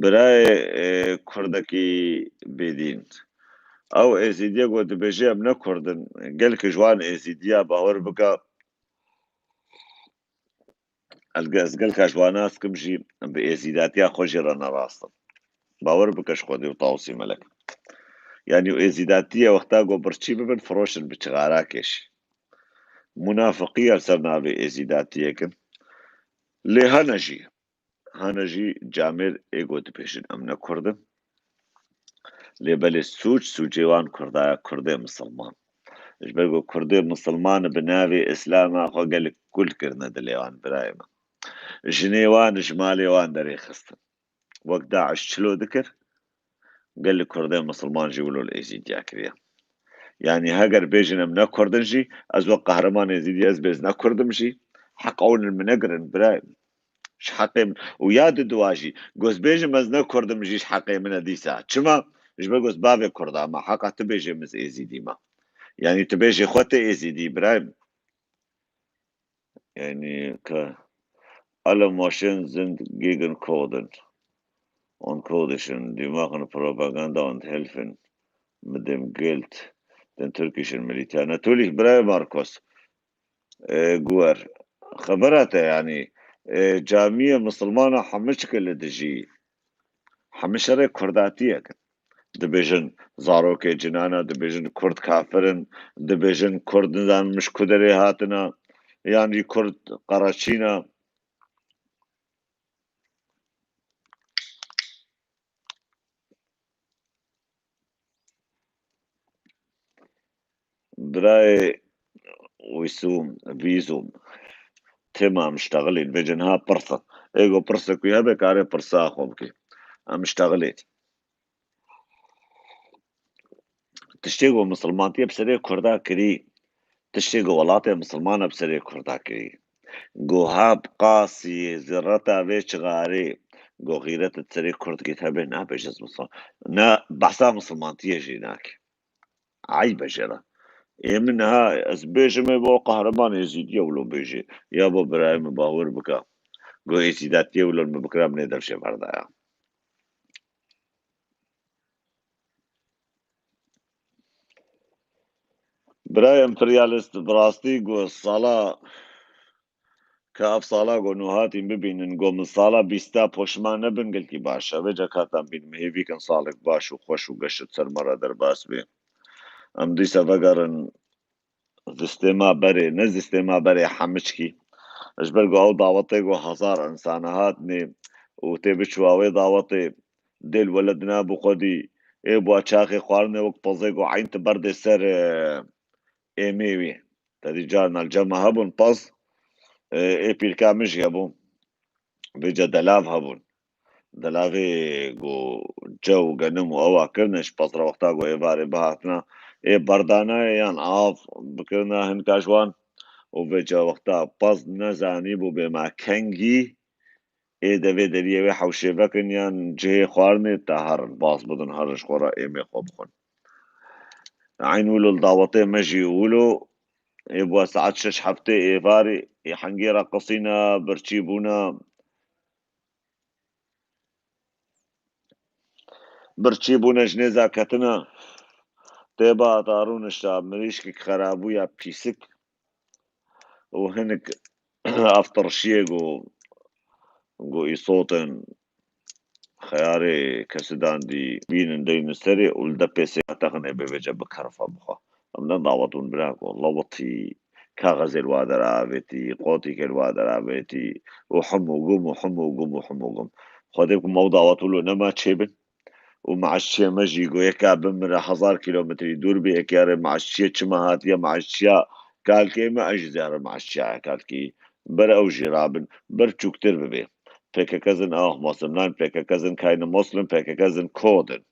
Birayê, e, Kurdekî bêdîn. Ew Êzîdiye ku dibêje em ne Kurd in, gelek ji wan Êzîdiya, bawer bike, ez ge-, ez gelka ji wan nas kim jî, bi êzîdatiya xwe jî re nerast in. Bawer bike ji Xwedê û Tawusî Melek. Yanî êzîdatiye wexta ku birçî bibin, firoşin bi çixarakê jî. Munafiqî ya li ser navê êzîdatiyê kin. Lê hene jî, hene jî camêr ê ku dibêjin em ne Kurd in. Lê belê sûc, sûcê wan Kurda ye, Kurdê misilman. Ji ber ku Kurdê misilman bi navê Îslama xwe gelek kul kirine dilê wan, birayê min. Jinê wan ji malê wan derêxistin. Wek DAIŞ çilo dikir, gelek Kurdê misilman jî wilo li Êzîdiya kiriye. Yanî heger bêjin em ne Kurd in jî, ez wek qehreman Êzîdî ez bêz ne Kurd im jî, heqa wan li min negirin, birayê min. Ji heqê min. Û ya diduwa jî, goz bêjim ez ne Kurd im jî ji heqê min e dîsa. Çima? Ji ber goz bavê Kurda me, heqa tu bêjê min ez Êzîdî me. Yanî tu bêjê xwe tu Êzîdî, birayê min. Yanî ke alle Maschinen sind gegen Kurden und kurdischen, die machen Propaganda und helfen mit dem Geld den türkischen Militär. Natürlich, birayê Markus, e, Guer, Xebera te, yanî, e, camiyê misilmana hemû çike li dijî, hemû şerê kurdatiyek in. Dibêjin zarokê cinana, dibêjin kurd kafir in, dibêjin kurd nizanim ji ku derê hatina, yan jî kurd qereçîna. Birayê Wîsûm, Vîzûm, tema em ştexilîn, vêce niha pirsa. Ê ku pirsek wî hebe, karê pirsa xwe bike. Em ştexilîn. Tiştê ku misilmantiyê bi serê Kurda kirî, tiştê ku welatê misilmana bi serê Kurda kirî. Ku hab qasî zirreta vê çixarê, ku xîret di serê Kurd kê hebe, nabêje ez misilman. Ne behsa misilmantiyê jî nake. Eyb e jê re. Ê min niha ez bêjim, ê bo qehreman êzîdî ye wilo bêjê. Ya bo birayê min bawer bike. Go êzîdatiyê wilo min bikira min ê dev jê berdaya. Birayê emperyalist, bi rastî go sala, ka ev sala go nû hatîn bibînin, go min sala bîsta poşman nebin, gelkî baş e. Vêca katan bînim, hêvî kin salek baş û xweş û geş di ser me re derbas bê. Em dîsa vegerin sistêma berê, ne sistêma berê hemiçkî. Ji ber ku ew dawetê ku hezar insana hatnê û tê biçûwa wê dawetê, dêl weled nabû xwedî, ê bûa çaxê xwarinê wek pezê ku eyn ti berdê ser, e, êmê wî. Tedî carna li cem me hebûn pez, e, ê pîlka min jî hebû. Vêca delav hebûn. Delavê ku cew, genim û ewa kirine ji pez re wexta ku êvarê bihatina, ê berdanaye yan av bikirina hinka ji wan û vêca wexta pez nezanîbû bê ma kengî ê devê deriyê wê hewşê vekin yan cihê xwarinê ta herin, baz bidin, herin ji xwe re êmê xwe bixwin. Eyn wilo li dawetê me jî wilo ê bûa saet şeş heftê êvarê ê hengê re qisîne, birçî bûne. Birçî bûne ji nêza ketine. Tê ba ta rûnişta mirîşkek xerabûya pîsik û hinek ev tirşiyê ku, ku îsotên xeyarê kesidandî bînin deynin serê û li depê sê texinê bê vêce bi kerfa bixwe. Em ne dawet hûn bira ku lewitî kaxezê li wa deravêtî, qotîkê li wa deravêtî û him û gum û him û gum û him û gum. Xwedê ku me ew dawet wilo nema çêbin û meşçiyê me jî ku yeka bimire hezar kîlometrî dûr bê, yekê re meşçiyê çima hatiye meşçiya kalkê me, ez jî zêre meşçiya kalkî. Ber ew jî rabin, ber çûktir bibe. P K K sind auch Muslim. Nein, P K K sind keine Muslim, P K K sind Kurden.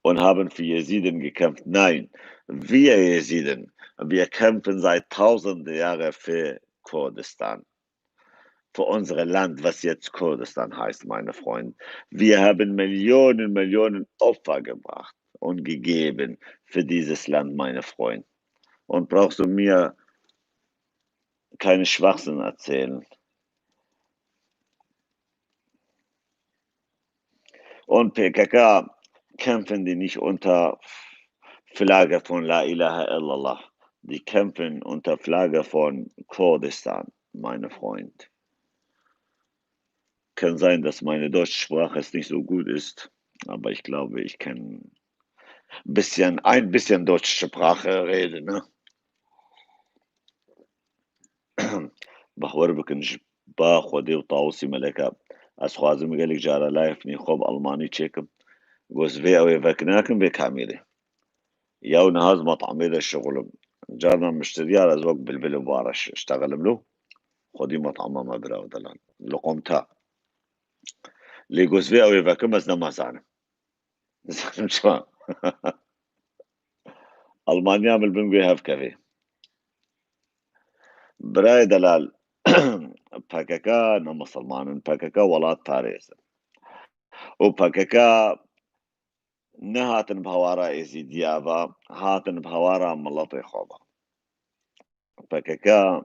Und haben für Jesiden gekämpft. Nein, wir Jesiden, wir kämpfen seit tausende Jahre für Kurdistan. Für unser Land, was jetzt Kurdistan heißt, meine Freunde. Wir haben Millionen, Millionen Opfer gebracht und gegeben für dieses Land, meine Freunde. Und brauchst du mir keine Schwachsinn erzählen. Und P K K kämpfen die nicht unter Flagge von La ilaha illallah. Die kämpfen unter Flagge von Kurdistan, meine Freund. Kann sein, dass meine deutsche Sprache jetzt nicht so gut ist, aber ich glaube, ich kann bisschen, ein bisschen deutsche Sprache reden, ne? Bahwer bikin ji ba Xwedê û Tawusî Meleka. Ez xwazim gelek cara layefnî xwe bi Almanî çêkim. Goz vê ew ê vek nakim vê kamîrê. Yaw niha ez metamê de şixulim. Carna mişteriya ez wek bilbil û bare ştexelim lo. Xwedî metama me bira û delal. Loqomta. Lê goz vê ew ê vekim ez nema zanim. Zanim çima. Almanya min bin wê hevkevê. Birayê delal, P K K ne misilman in, P K K welat parêz in. Û P K K nehatin bi hawara Êzîdiya ve, hatin bi hawara miletê xwe ve. P K K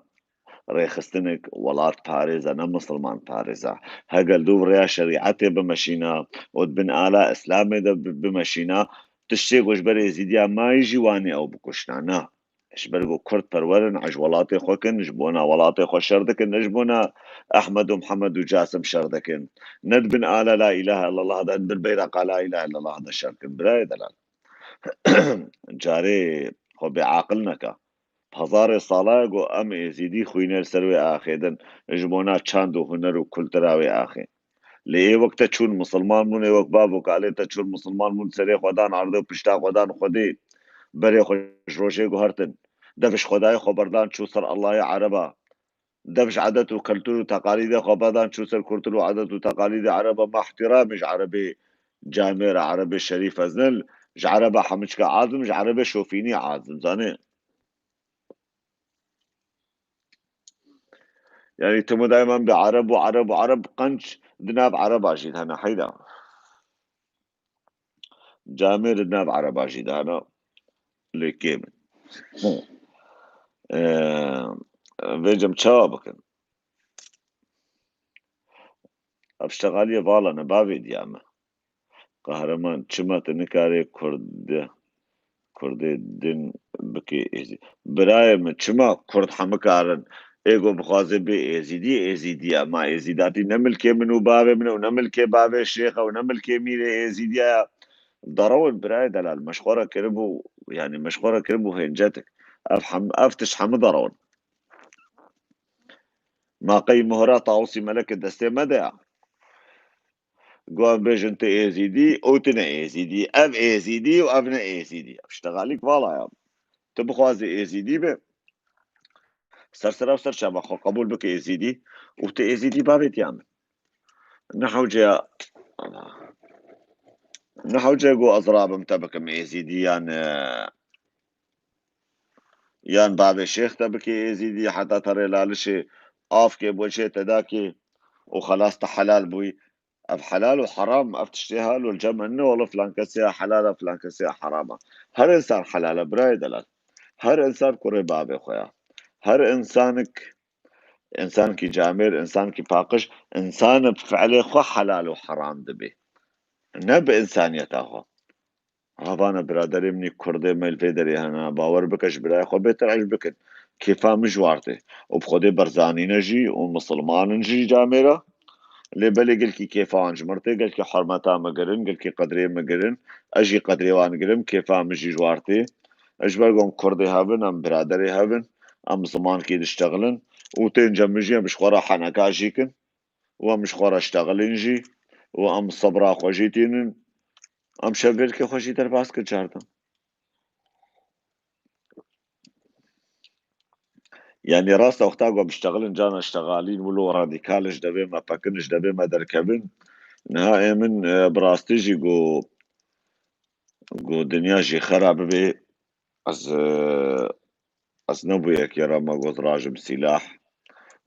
rêxistinek welat parêz e, ne misilman parêz e. Heger du rêya şerîetê bimeşîna û di bin ala Îslamê de bi-, bimeşîna, tiştê ku ji ber Êzîdiya mayî jî wanê ew bikuşna. Na. Ji ber ku Kurd perwer in, ez ji welatê xwe kin, ji bona welatê xwe şer dikin, ne ji bona Ehmed û Mihemed û Casim şer dikin. Ne di bin ala la ilahe illallah de, ne di bin beyreqa la ilahe illallah de şer dikin. Birayê delal. Carê xwe bêaqil neke. Hezarê sala ye ku em êzîdî xwînê li ser wê axê din. Ji bona çand û huner û kultura wê axê. Lê ê wek te çûn misilman bûn, ê wek bav û kalê te çûn misilman bûn, serê xwe dan erdê û pişta xwe dan Xwedê. Berê xwe ji rojê guhertin. Dev ji Xwedayê xwe berdan çû ser Allahê Ereba. Dev ji edet û kultur û teqalîdê xwe berdan çû ser kultur û edet û teqalîdê Ereba. Ma ihtiramê ji Erebê camêr e, Erebê şerîf ez ne, ji Ereba hemiçka azim, ji Erebê şofînî azim, zanê. Yani tu dayman bi Ereb û Ereb û Ereb, qenc di nav Ereba jî hene heyda. Camêr di nav Ereba jî de hene. Lê kêm in. Ee, vêcem çawa bikin? Ev ştegaliyê vala ne, bavê diya me. Qehreman, çima tu nikarê Kurd, Kurdê din bikê êzî? Birayê min, çima Kurd hemikarin? Ê ku bixwaze bê êzîdî, êzîdî ye. Ma êzîdatî ne milkê min û bavê min e û ne milkê bavê şêx e û ne milkê mîrê êzîdiya ye. Derewin birayê delal, me ji xwe re kiribû, yani me ji xwe re kiribû hêncetik. Ev hem, ev tişt hemû derewin. Ma qey mohra Tawusî Melekê destê me de ya. Got em bêjin tu êzîdî û tu ne êzîdî. Ev êzîdî û ev ne êzîdî. Ev ştegalîk vala ya. Tu bixwazî êzîdî be, ser sera û ser çava xwe qebûl bike êzîdî û tu êzîdî bavê diya min. Ne hewce ya, ne hewce ya ku ez rabim te bikim êzîdî yan, e, yan bavê şêx te bikê êzîdî, heta te rê lalişê avkê boçê te dakê û xelas te helal bûyî. Ev helal û heram, ev tiştê hal û cem ne, wele filan kesê ya helal e, filan kesê ya heram e. Her insan helal e, birayê delal. Her insan kurê bavê xwe ya. Her insanik, insankî camêr, insankî paqij, insan bi fiilê xwe helal û heram dibe. Ne bi insaniyeta xwe. Havana biraderê min î Kurdê me li vê derê hene. Bawer bike ji birayê xwe bêtir ecb bikin. Kêfa min ji war tê. Û bi Xwedê Barzanî ne jî û misilman in jî camêra. Lê belê gelkî kêfa wan ji min tê, gelkî hurmeta me girin, gelkî qedrê me girin. Ez jî qedrê wan girim, kêfa min jî ji war tê. Ez ji ber ku em Kurdê hev in, em biraderê hev in, em zimankî diştexilin û tên cem min jî em ji xwe re heneka jî kin. û em ji xwe re ştexilin jî û em sebra xwe jî tînin. Em şevêrkê xwe jî derbas kir cardan. Yani rast e, wexta ku em ştexilin, cana ştexalîn wilo radîkal in, ji devê me pekin, ji devê me derkevin. Niha ê min, e, bi rastî jî got, got dinya jî xera bibe, ez, e, ez ne bo yekê re me got rajim sîlah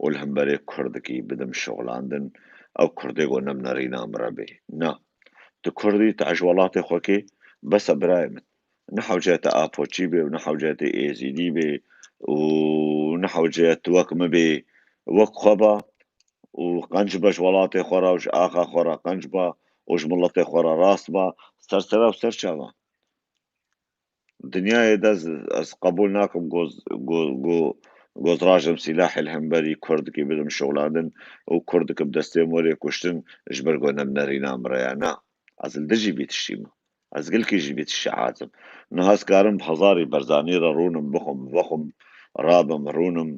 û li hemberê Kurdikî bidim şixulandin, ew Kurdê ku ne bi nerîna min re bê. Na. Tu Kurd î, tu ji welatê xwe kê, bes e birayê min. Ne hewce te Apoçî bê û ne hewce te Êzîdî bê û ne hewce tu wek min bê, wek xwe ba û qenc be ji welatê xwe re û ji axa xwe re qenc ba û ji miletê xwe re rast ba, ser sera û ser çava. Dinyayê de ez, ez qebûl nakim ku, ku, ku, ku ez rajim sîlahê li hemberî Kurdikî bidim şixulandin û Kurdik bi destê min were kuştin ji ber ku ne bi nerîna min re ya. Na, ez li dijî vî tiştî me. Ez gelkî jî vî tiştî azim. Niha ez karim bi hezarî Barzanî re rûnim, bixwim, vexwim, rabim, rûnim.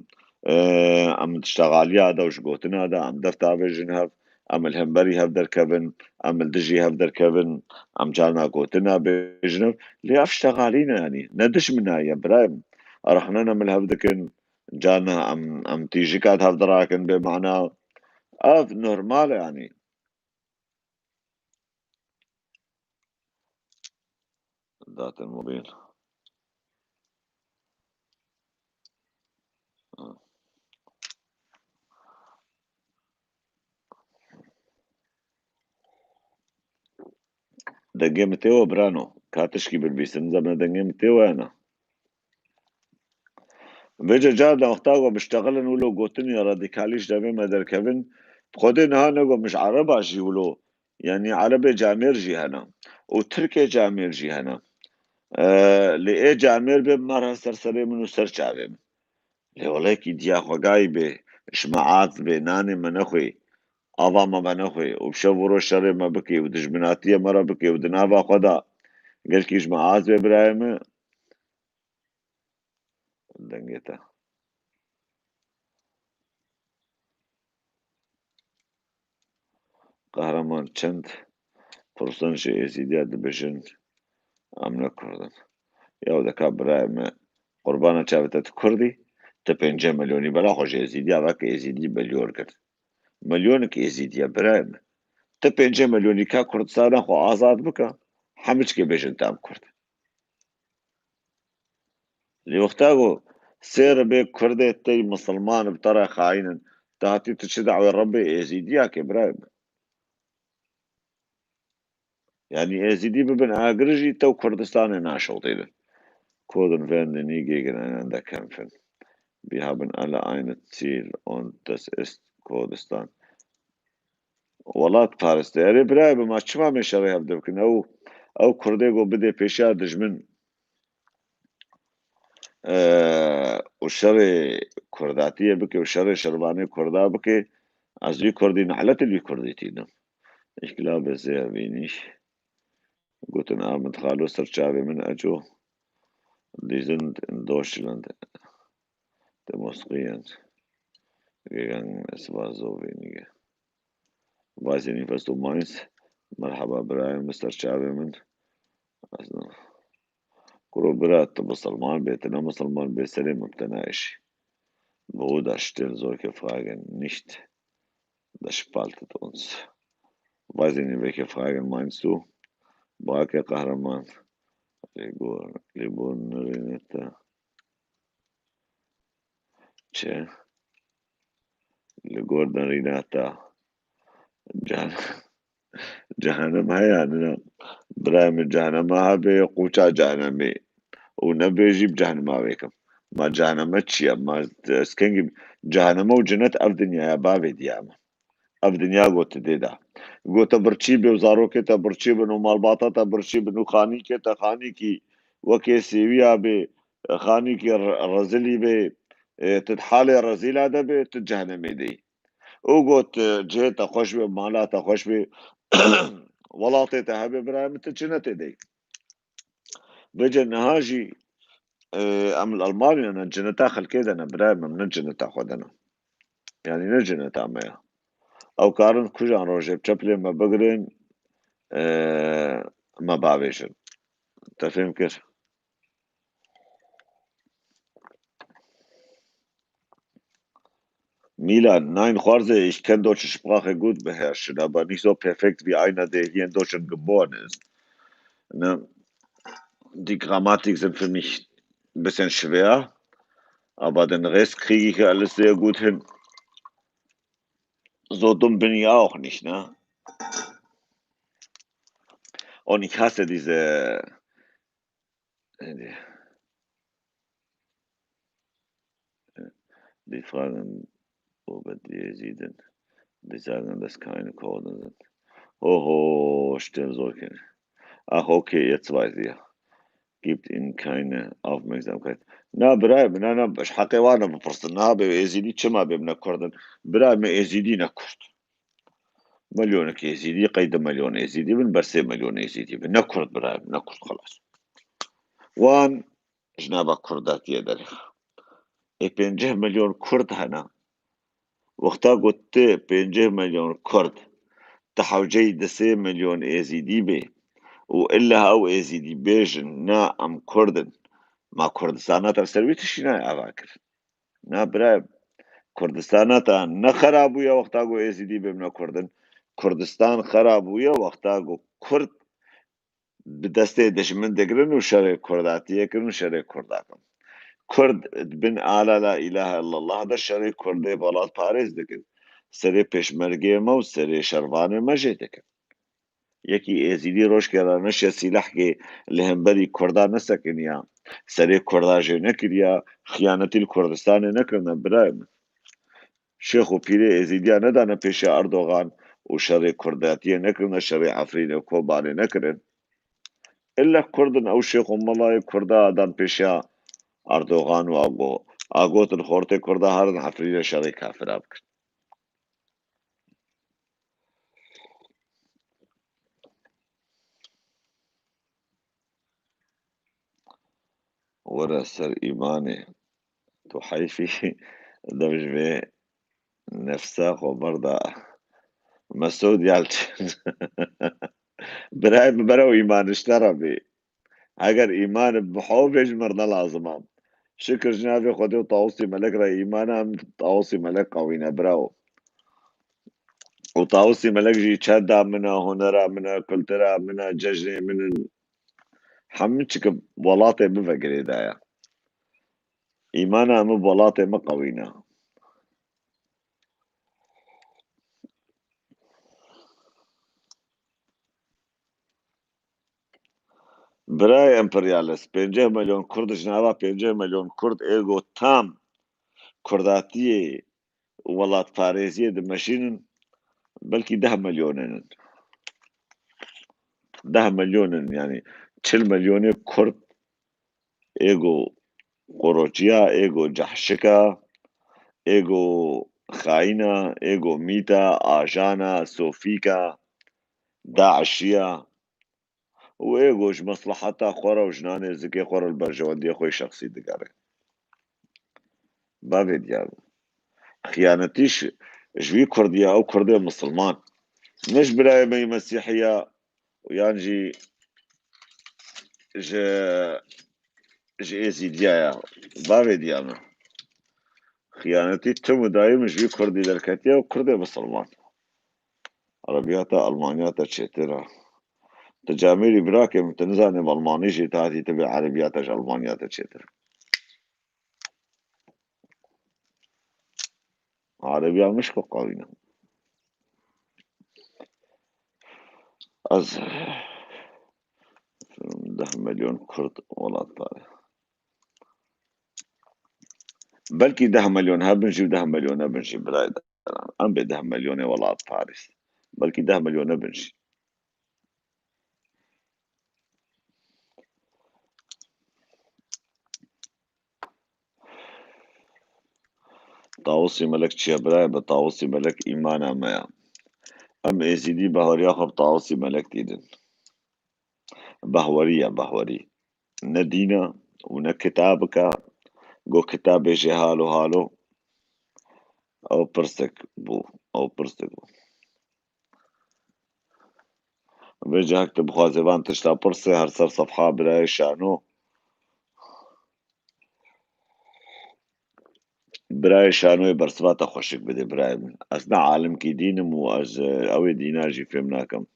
Ee, em di ştexaliya de û ji gotina de em def davêjin hev. Em li hemberî hev derkevin, em li dijî hev derkevin, em carna gotina bêjin hev. Lê ev ştexalî ne, yanî ne dijminayî ye, birayê min. Rexne ne em li hev dikin, carna em, em tîjika di hev dirakin bê mana. Ev normal e, yanî. Datin mobîl. Dengê min tê we birano. Ka tişkî binivîsim, zebne dengê min tê we ya na? Vêca car de wexta ku em biştexilin wilo gotin ya radîkalî ji devê me derkevin, bi Xwedê niha ne ku em ji Ereba jî wilo, yanî Erebê camêr jî hene û Tirkê camêr jî hene. E, lê ê camêr bê bimare ser serê min û ser çavê min. Lê welekî diya xwe gayî bê, ji me az bê, nanê me nexwê, ava me me nexwê û bi şev û roj şerê me bikê û dijminatiye me re bikê û di nava xwe de gelkî ji me az bê birayê min. Dengê te. Qehreman çend percent ji Êzîdiya dibêjin em ne Kurd in? Ya deka birayê me, qurbana çavê te, tu Kurd î, tu pêncî milyonî, bela xwe ji Êzîdiya veke, Êzîdî milyon kir. Milyonek Êzîdiya birayê me. Tu pêncî milyonî ka Kurdistana xwe azad bike, hemû çikê bêjin te em Kurd in. Lê wexta ku sê ribê Kurdê tey misilman bi te re xayin in, tu hatî tu çi dawê Rebbê Êzîdiya ke birayê min? Yanî Êzîdî bibin agir jî tew Kurdistanê naşewtênin. Kurden werden nie gegeneinander kämpfen. Wir haben alle ein Ziel und das ist Kurdistan. Welatparêz. Erê birayê, bi ma çima me şerê hev dikin? Ew, ew Kurdê ku bidê pêşiya dijmin, e, û şerê Kurdatiyê bike û şerê şervanê Kurda bike, ez wî Kurdî nelet li wî Kurdî tînim. Ich glaube sehr wenig. Guten Abend, Xalo, ser çavê min, Eco. Die sind in Deutschland demonstrieren gegangen. Es war so wenige. Weiß ich nicht, was du meinst. Merhaba, Ibrahim, ser çavê min. Kuro bira, tu misilman bê, tu ne misilman bê, serê min bi te naêşî. Bruder, stell solche Fragen nicht. Das spaltet uns. Weiß ich nicht, welche Fragen meinst du? Brake Kahraman. Libur, Libur Nerineta. Çi? Li gor derîna te. Can-, cehennem heye, ne? Birayê min, cehenema hebe, qûça cehennemê. Û nebê jî bi cehenema vêkim. Ma ceheneme çi ye? Ma ez kengî ceheneme û cinet ev dinyaya bavê diya me. Ev dinya got dê de. Got te birçî bê û zarokê te birçî bin û malbata te birçî bin û xanîkê te xanîkî wekê sêwiya bê, xanîkî re-, rezilî bê, e, tu di halê rezîla de bê, tu cehennemê de yî. Û got, e, cihê te xweş bê, mala te xweş bê, welatê te hebe, birayê min, tu cinetê de yî. Vêce niha jî, e, em li Almanya ne, cineta xelkê de ne, birayê min, ne cineta xwe de ne. Yanî ne cineta me ya. Ew karin kujan rojê bi çeplê me bigirin, e, me bavêjin. Te fêm kir? Milan, nein, Xwarze, ich kenne deutsche Sprache gut beherrschen, aber nicht so perfekt wie einer, der hier in Deutschland geboren ist. Ne? Die Grammatik sind für mich ein bisschen schwer, aber den Rest kriege ich alles sehr gut hin. So dumm bin ich auch nicht, ne? Und ich hasse diese Äh, die, äh, die fragen über die Jesiden. Die sagen, dass keine Kurden sind. Oho, stell solche. Ach, okay, jetzt weiß ich. Gibt ihnen keine Aufmerksamkeit. Na, birayê min, na, na, ji heqê wan re bipirsin. Na, bê Êzîdî çima bê min ne Kurd in? Birayê min, Êzîdî ne Kurd. Milyonek Êzîdî, qey du milyon Êzîdî bin, ber sê milyon Êzîdî bin. Ne Kurd birayê min, ne Kurd, xelas. Wan ji nava Kurdatiyê derêxe. Ê pêncî milyon Kurd hene. Wexta got tu pêncî milyon Kurd, tu hewceyî du sê milyon Êzîdî bê û illa ew Êzîdî bêjin, na, em Kurd in. Ma Kurdistana te li ser wî tiştî nayê ava kirin. Na birayê, Kurdistana te ne xera bûye wexta ku Êzîdî bê min ne Kurd in. Kurdistan xera bûye wexta ku Kurd bi destê dijmin digirin û şerê Kurdatiyê kirin û şerê Kurda kirin. Kurd di bin ala la ilahe illallah de şerê Kurdê welatparêz dikin. Serê pêşmergê me û serê şervanê me jê dikin. Yekî Êzîdî rojkê re neşiya sîlehkê li hemberî Kurda nesekiniya, serê Kurda jê nekiriya, xiyanetî li Kurdistanê nekirine, birayê min. Şêx û pîrê Êzîdiya nedane pêşiya Erdogan û şerê Kurdatiyê nekirine, şerê Efrînê û Kobanê nekirin. Ille Kurd in, ew şêx û melayê Kurda dan pêşiya Erdogan û ago. Agotin xortê Kurda herin Efrînê şerê kafira bikin. Were ser îmanê. Tu heyfî dev ji vê nefsa xwe berda. Mesûd Yalçin. Birayê min, berew îman ji te re bê. Eger îman bi xwe bê, ji min re ne lazim e. Şikir ji navê Xwedê û Tawusî Melek re îman e, em Tawusî Melek qewîne, bravo. Û Tawusî Melek jî çanda min e, hunera min e, kultura min e, cejnê min in. Hemû çi ki welatê min ve girêdaye. Îmana min bi welatê min qewîne. Birayê emperyalist, pêncî milyon Kurd, ji nava pêncî milyon Kurd êgo tam Kurdatiyê û welatparêziyê dimeşînin, belkî deh milyon in. Deh milyon in, yanî çil milyonê Kurd êgo qoroçiya, êgo cehşika, êgo xayîna, êgo mîta, ajana, sofîka, daişiya û êgo ji mesleheta xwe re û ji nanê zikê xwe re li berjewendiyê xwe yê şexsî digere. Bavê diyar. Xiyanetî ji, ji wî Kurdî ye, ew Kurdê misilman. Ne ji birayê me yê Mesîhî ye, yan jî ji, ji Êzîdiya ye. Bavê diya me. Xiyanetî tim û dayim ji wî Kurdî derketiye û Kurdê misilman. Erebiyata Almanya te çêtir e. Tu camêrî birakê min, tu nizanî bi Almanî jî tu hatî tu bê Erebiyata ji Almanya te çêtir. Erebiya min ji ku qewî ne. Ez deh milyon Kurd welatparê. Belkî deh milyon hebin jî û deh milyon nebin jî, birayê deran. Em bê deh milyonê welatparêz. Belkî deh milyon nebin jî. Tawusî Melek çi ye birayê? Bi Tawusî Melek îmana me ya. Em Êzîdî behweriya xwe bi Tawusî Melek dînin. Behwerî ye, behwerî. Ne dîn e û ne kitabik e. Go kitabê jê halo halo. Ew pirsek bû. Ew pirsek bû. Vê cihek tu bixwazê van tişta pirsê her ser sefha birayê Şano. Birayê Şanoyê bersiva te xweşik bidê birayê min. Ez ne alimkî dîn im û ez, e, ew ê dîna jî fêm nakim.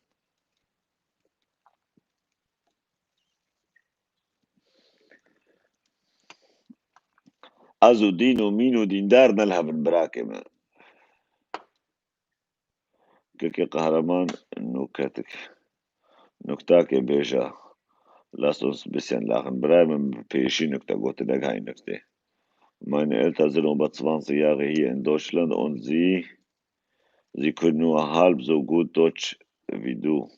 Ez û dîn û mîn û dîndar ne li hev in birakê me. Kekê Qehreman nûketik. Nuktakê bêje. Lass uns bisschen lachen. Birayê min bi pêşî nukte gotinek hay nukte. Meine Eltern sind über zwanzig Jahre hier in Deutschland und sie, sie können nur halb so gut Deutsch wie du.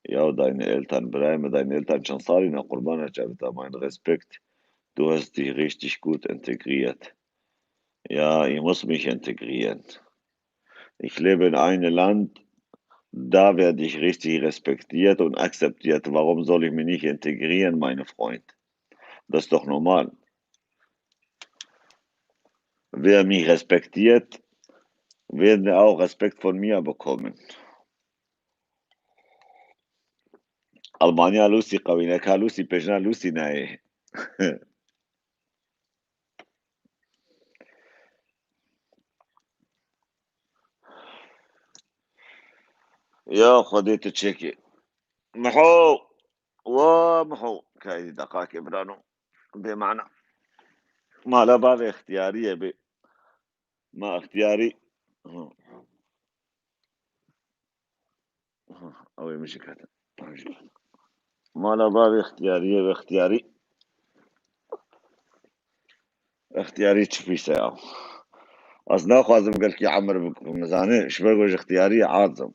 Ya deine Eltern, birayê min, deine Eltern çend salî ne, qurbana çavita, mein Respekt. Du hast dich richtig gut integriert. Ja, ich muss mich integrieren. Ich lebe in einem Land, da werde ich richtig respektiert und akzeptiert. Warum soll ich mich nicht integrieren, meine Freund? Das ist doch normal. Wer mich respektiert, wird auch Respekt von mir bekommen. Almanya Lucy qewîne, ka Lucy pêjina Lucy nayê. Ya Xwedê tu çêkê. Miho! Wa Miho! Kayî deqakê birano. Bê mana. Mala bavê ixtiyariyê bê. Ma ixtiyarî. Ew ê min jî ketin. Mala bavê ixtiyariyê ve ixtiyarî. Ixtiyarî çi pîs e ya? Ez naxwazim gelkî emir bikim. Zanî, ji ber ku ji ixtiyariyê aciz im.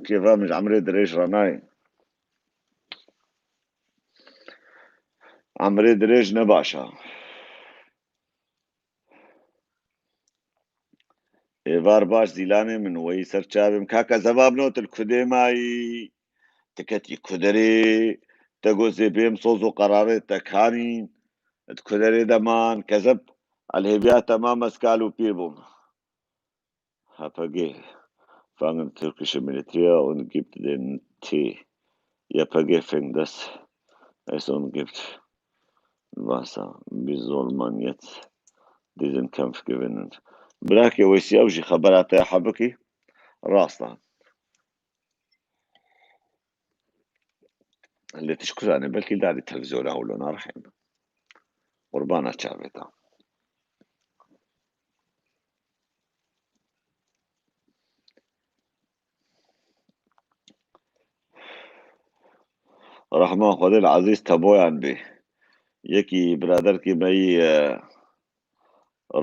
Kêfa min ji emrê dirêj re nayê. Emrê dirêj ne baş e. Êvar baş Zîlanê min, weyî ser çavê min. Kaka Zebab no, tu li kudê mayî? Tu ketî kuderê, te got zê bêm soz û qerarê te kanîn. Tu kuderê de man, kezeb, elhêviya te ma mezkal û pîr bûm. H P G fangen türkische Militär und gibt den T. Y P G fängt das S und gibt Wasser. Wie soll man jetzt diesen Kampf gewinnen? Birakê Weysî, ew jî xebera te hebikî rast e. Lê tu ji ku zanî, belkî li darî televîzyona wilo narixên. Qurbana çavê te. Rehma Xwedê li Ezîz Teboyan bê. Yekî biraderkî me yî, e,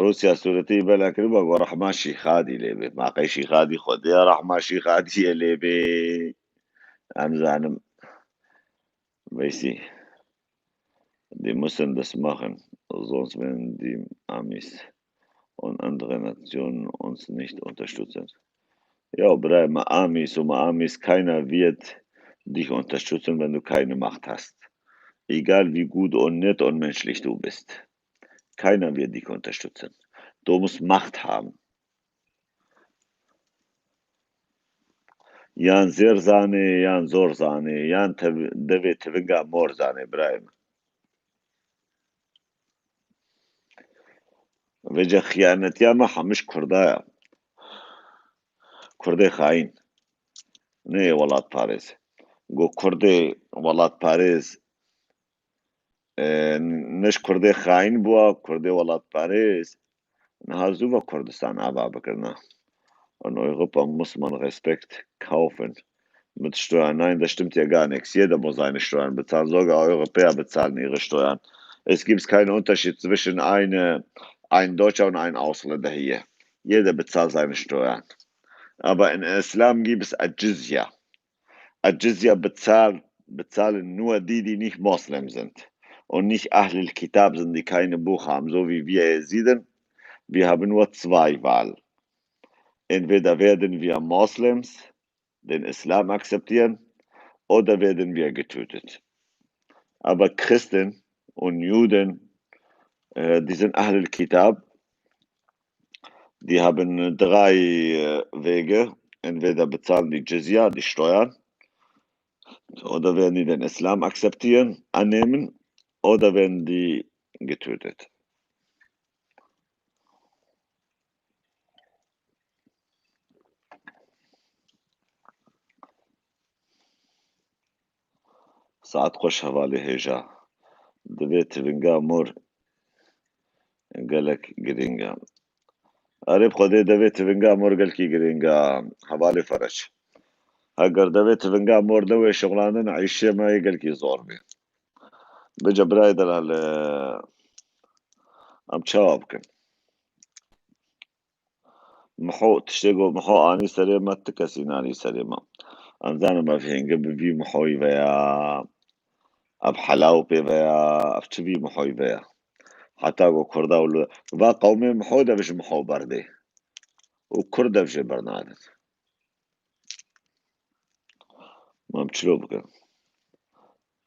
Rûsya sûretî bela kiribû, got, "Rehma Şîxadî lê bê." Ma qey Şîxadî Xwedê ya Rehma Şîxadiyê lê bê. Em zanim. Weysî. Die müssen das machen, sonst werden die Amis und andere Nationen uns nicht unterstützen. Ja, Brahim, Amis und Amis, keiner wird dich unterstützen, wenn du keine Macht hast. Egal wie gut und nett und menschlich du bist. Keiner wird dich unterstützen. Du musst Macht haben. Yan zêr zanê, yan zor zanê, yan tev-, devê tivinga mor zanê, birayê min. Vêce xiyanetiya me hemiş Kurda ya. Kurdê xayîn. Ne welatparêz. Go Kurdê welatparêz, e, ne ji Kurdê xayîn bûa, Kurdê welatparêz. Niha zû ve Kurdistan ava bikirina. Und Europa muss man Respekt kaufen. Mit Steuern, nein, das stimmt ja gar nichts. Jeder muss seine Steuern bezahlen, sogar Europäer bezahlen ihre Steuern. Es gibt keinen Unterschied zwischen eine, ein Deutscher und ein Ausländer hier. Jeder bezahlt seine Steuern. Aber in Islam gibt es Al-Jizya. Al-Jizya bezahlt, bezahlen nur die, die nicht Moslem sind. Und nicht Ahlul Kitab sind, die keine Buch haben, so wie wir Jesiden. Wir haben nur zwei Wahl. Entweder werden wir Moslems, den Islam akzeptieren, oder werden wir getötet. Aber Christen und Juden, äh, die sind Ahlul Kitab, die haben drei, äh, Wege. Entweder bezahlen die Jizya, die Steuern, oder werden die den Islam akzeptieren, annehmen, oder werden die getötet. Saet xweş hevalê hêja. Divê tivinga mor gelek girîng e. Erê bi Xwedê devê tivinga mor gelkî girîng e, hevalê Fereç. Heger devê tivinga mor newê şixulandin, eyşê me yê gelkî zor bê. Bice birayê delal, e, em çawa bikin? Miho, tiştê ku Miho anî serê me, ti kesî nanî serê me. Em zanin ev hênge bi vî Mihoyî ve ya, ev helaw pê ve ya, ev çi vî Mihoyî ve ya. Heta ku Kurda û li va qewmê Miho de bi ji Miho berdê. Û Kurd de jê bernadin. Mam çilo bikin.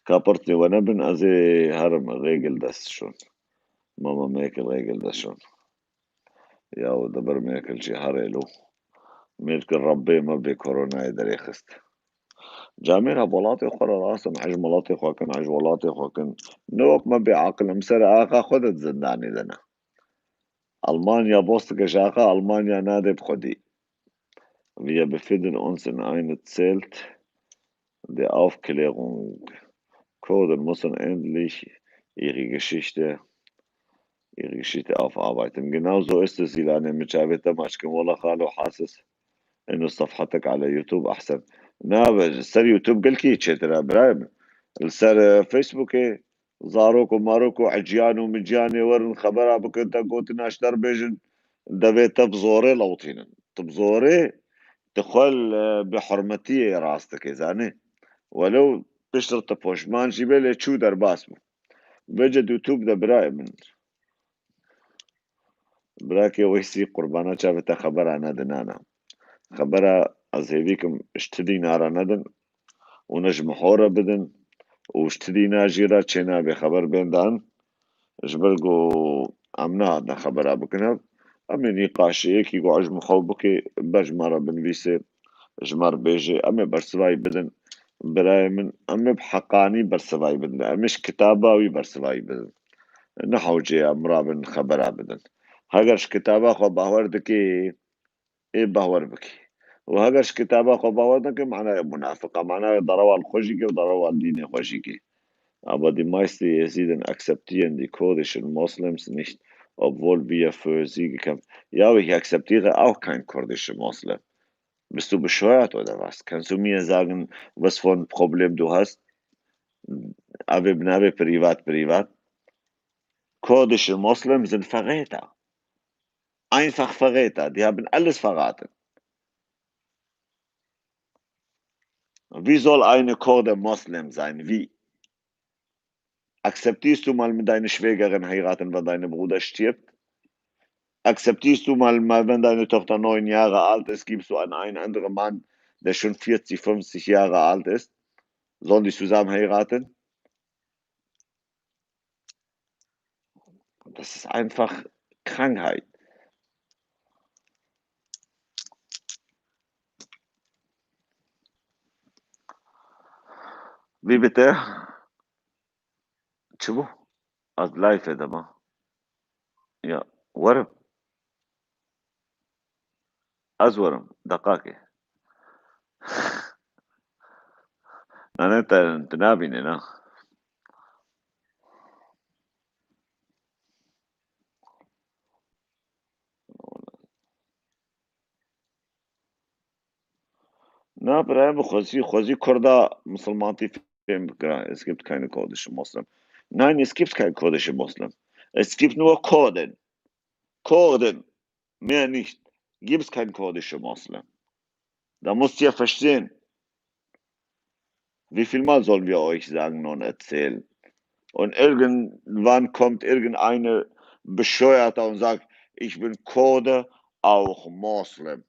Ka pirtê we nebin, ez ê herim, Rêgil dest şon. Mama Mêkil, Rêgil dest şon. Ya û dibir Mêkil jî herê lo. Mêkil Rebbê me bê koronayê derêxist. Camêr hevwelatê xwe re rast in, hej miletê xwe kin, hej welatê xwe kin. Ne wek me bê aqil in, bi ser axa xwe de di zindanê de ne. Almanya bost dike ji axa Almanya nadê bi xwedî. Wir befinden uns in einem Zelt der Aufklärung. Kurden müssen endlich ihre Geschichte, ihre Geschichte aufarbeiten. Genau so ist es, Zîlanê min, çavê te maç kim. Wela xalo Hasis, inu sefhetek ala YouTube ehsen. Na, ser YouTube gelkî çêtir e, birayê min. Li ser, e, Facebookê zarok û marok û eciyan û miciyanê werin xebera bikin, te gotina ji te re bêjin, devê te bi zorê lewtînin. Tu bi zorê, tu xwe li bêhurmetiyê rast dikê, zanî. Welew piştre te poşman jî bê, lê çû derbas bû. Vece YouTube de birayê min. Birakê Weysî, qurbana çavê te, xebera nedin nana. Xebera ez hêvî kim ji ti dînara nedin û ne ji mihora bidin û ji ti dînar jî re çênabe xeber bên dan. Ji ber ku em nehatin xebera bikin hev. Em ê nîqaşê yekî ku ez ji min xwe bike, ber ji me re binivîse, ji me re bêje, em ê bersivayî bidin. Birayê min, em ê bi heqanî bersivayî bidin. Em ê ji kitaba wî bersivayî bidin. Ne hewce em rabin xebera bidin. Heger ji kitaba xwe bawer dikê, ê bawer bikî. Û heger ji kitaba xwe bawer neke, manaya munafiqa, manaya derewa li xwe jî ke û derewa li dînê xwe jî ke. Aber die meisten Jesiden akzeptieren die kurdischen Moslems nicht, obwohl wir für sie gekämpft. Ja, aber ich akzeptiere auch kein kurdische Moslem. Bist du bescheuert oder was? Kannst du mir sagen, was für ein Problem du hast? Abi, bin abi privat, privat. Kurdische Moslem sind Verräter. Einfach Verräter. Die haben alles verraten. Wie soll eine Kurde Moslem sein? Wie? Akzeptierst du mal mit deiner Schwägerin heiraten, wenn dein Bruder stirbt? Akzeptierst du mal, mal, wenn deine Tochter neun Jahre alt ist, gibst du an einen anderen Mann, der schon vierzig, fünfzig Jahre alt ist? Sollen die zusammen heiraten? Das ist einfach Krankheit. Wie bitte? Çi bû? Ez live de me. Ya, werim. Ez werim. Deqakê. Nane te, tu nabînî, na? Na, birayê min, xwezî, xwezî Kurda misilmantî fêm bikira. Es gibt keine kurdische Moslem. Nein, es gibt kein kurdische Moslem. Es gibt nur Kurden. Kurden. Mehr nicht. Gibt es kein kurdische Moslem. Da müsst ihr verstehen. Wie viel Mal sollen wir euch sagen und erzählen? Und irgendwann kommt irgendeine Bescheuerte und sagt: „Ich bin Kurde, auch Moslem.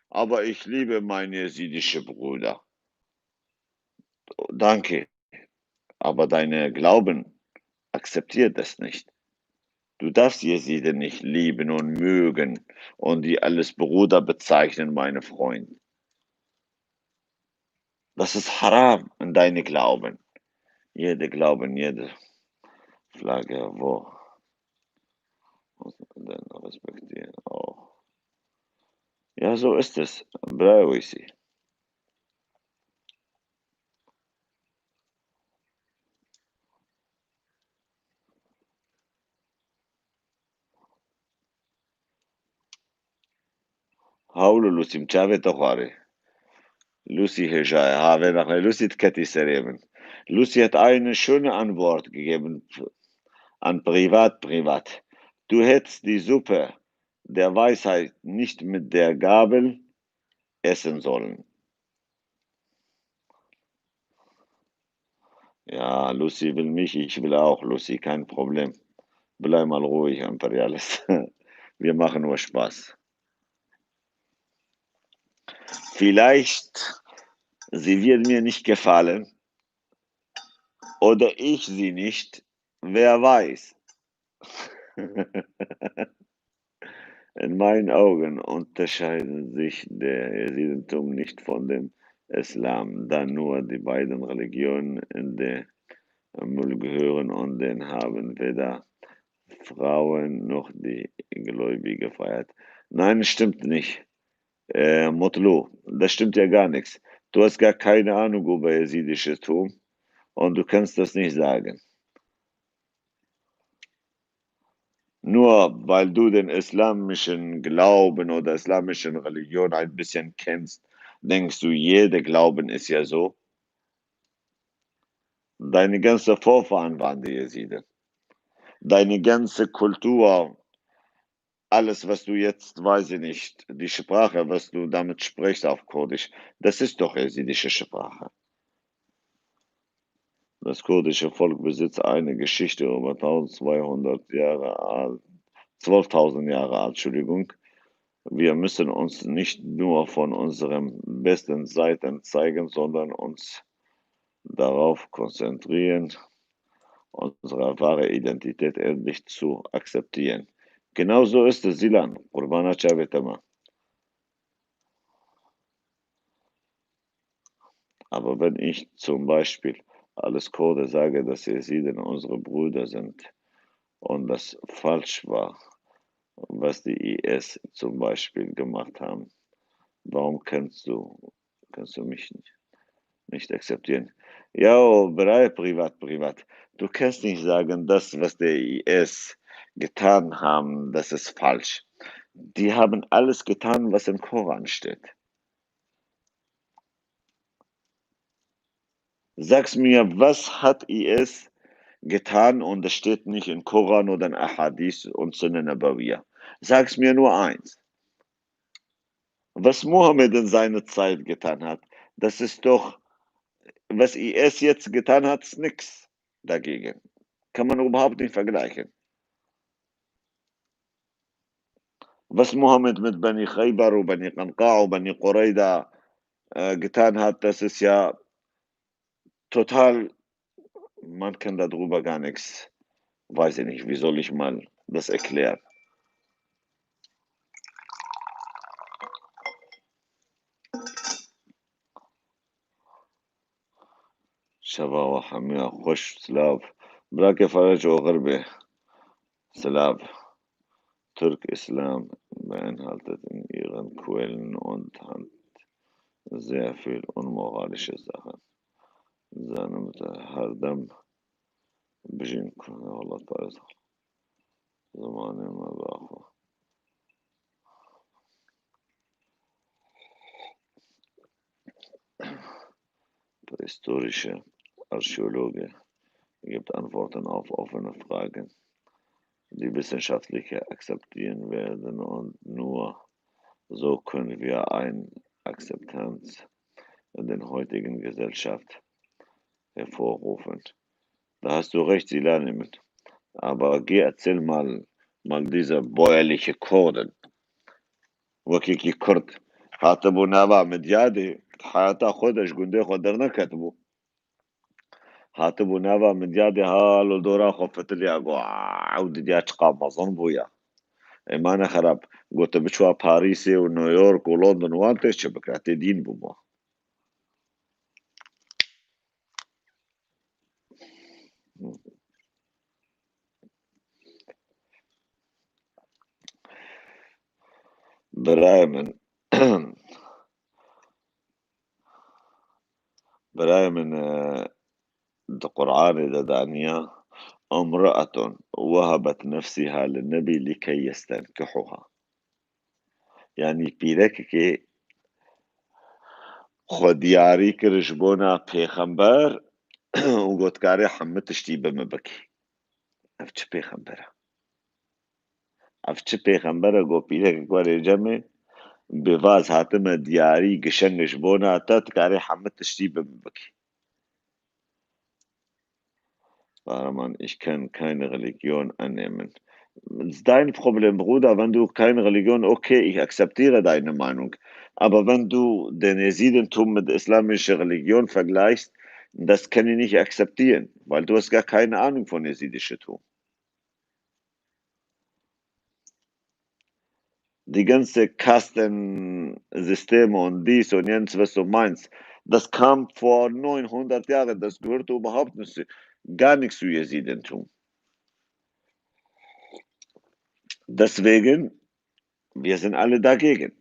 Aber ich liebe meine jesidische Brüder.“ Danke. Aber deine Glauben akzeptiert das nicht. Du darfst Jesiden nicht lieben und mögen und die als Bruder bezeichnen, meine Freunde. Das ist haram in deine Glauben. Jede Glauben, jede Flagge, wo. Muss man dann respektieren auch. Ja, so ist es. Bravo, Isi. Hawlo Lucy, min çavê te xwarê. Lucy hêjaye, ha, vê nexle. Lucy diketî serê min. Lucy hat eine schöne Antwort gegeben. An privat, privat. Du hättest die Suppe der Weisheit nicht mit der Gabel essen sollen. Ja, Lucy will mich, ich will auch Lucy, kein Problem. Bleib mal ruhig, Imperialist. Wir machen nur Spaß. Vielleicht, sie wird mir nicht gefallen oder ich sie nicht, wer weiß. In meinen Augen unterscheiden sich der Jesidentum nicht von dem Islam, da nur die beiden Religionen in der Müll gehören und den haben weder Frauen noch die gläubige Freiheit. Nein, stimmt nicht. Äh, Mutlu, da stimmt ja gar nichts. Du hast gar keine Ahnung über jesidisches Tum und du kannst das nicht sagen. Nur weil du den islamischen Glauben oder islamischen Religion ein bisschen kennst, denkst du, jeder Glauben ist ja so. Deine ganze Vorfahren waren die Jesiden. Deine ganze Kultur, alles, was du jetzt, weiß ich nicht, die Sprache, was du damit sprichst auf Kurdisch, das ist doch jesidische Sprache. Das kurdische Volk besitzt eine Geschichte über tausendzweihundert Jahre alt, zwölftausend Jahre alt, Entschuldigung. Wir müssen uns nicht nur von unseren besten Seiten zeigen, sondern uns darauf konzentrieren, unsere wahre Identität endlich zu akzeptieren. Genau so ist es, Zilan. Qurbana çavê te me. Aber wenn ich zum Beispiel als Kurde sage, dass Jesiden unsere Brüder sind und das falsch war, was die I S zum Beispiel gemacht haben, warum kannst du, kannst du mich nicht, nicht akzeptieren? Ja, Bereich privat, privat. Du kannst nicht sagen, das, was der I S getan haben, das ist falsch. Die haben alles getan, was im Koran steht. Sagst mir, was hat I S getan und es steht nicht in Koran oder in Ahadith und Sunnah Nabawiyah? Sagst mir nur eins. Was Mohammed in seiner Zeit getan hat, das ist doch, was I S jetzt getan hat, ist nichts dagegen. Kann man überhaupt nicht vergleichen. Was Mohammed mit Bani Khaybar und Bani Qanqa und Bani Qurayda äh, getan hat, das ist ja total, man kann darüber gar nichts, weiß ich nicht, wie soll ich mal das erklären? Şeva we hemiya xweş, silav. Birakê Ferec Oxir bê. Silav. Türk İslam beinhaltet in ihren Quellen und hat sehr viel Unmoralisches Sachen. Zanim te her dem bijîn ku Allah parêz. Zimanê me bi xwe. Prähistorische Archäologe gibt Antworten auf offene Fragen, die Wissenschaftliche akzeptieren werden, und nur so können wir eine Akzeptanz in der heutigen Gesellschaft hervorrufen. Da hast du recht, Zilanê min. Aber geh erzähl mal, mal diese bäuerliche Kurden. Wekî Kurd hatibû nava Midyadê, heyata xwe de ji gundê xwe derneketibû. Hatibû nava Midyadê, ha li dora xwe fitiliya, got, "Ew didiya çiqa mezin bûye." Ê mane xerab, got, "Tu biçwa Parîsê û New York û London wan tê çi bikira, tê dîn bûma." Birayê min, birayê min, e, di Qur'anê de daniya, "Emra'atun wehabet nefsiha linnebî likey yestenkihuha." Yanî pîrekekê xwe diyarî kir ji bona pêxember û got, "Karê hemû tiştî bi min bikî." Ev çi pêxember e? Ev çi pêxember e, got, "Pîrekek were cem min, bi vaz hatime diyarî gişeng ji bona te, tu karê hemû tiştî bi min bikî." Kahraman, ich kenne keine Religion annehmen. Dein Problem, Bruder, wenn du keine Religion, okay, ich akzeptiere deine Meinung. Aber wenn du den Jesidentum mit islamischer Religion vergleichst, das kann ich nicht akzeptieren, weil du hast gar keine Ahnung von jesidischem Tum. Die ganze Kastensysteme und dies und jenes, was du meinst, das kam vor neunhundert Jahren, das gehört überhaupt nicht, gar nichts zu Jesidentum. Deswegen, wir sind alle dagegen.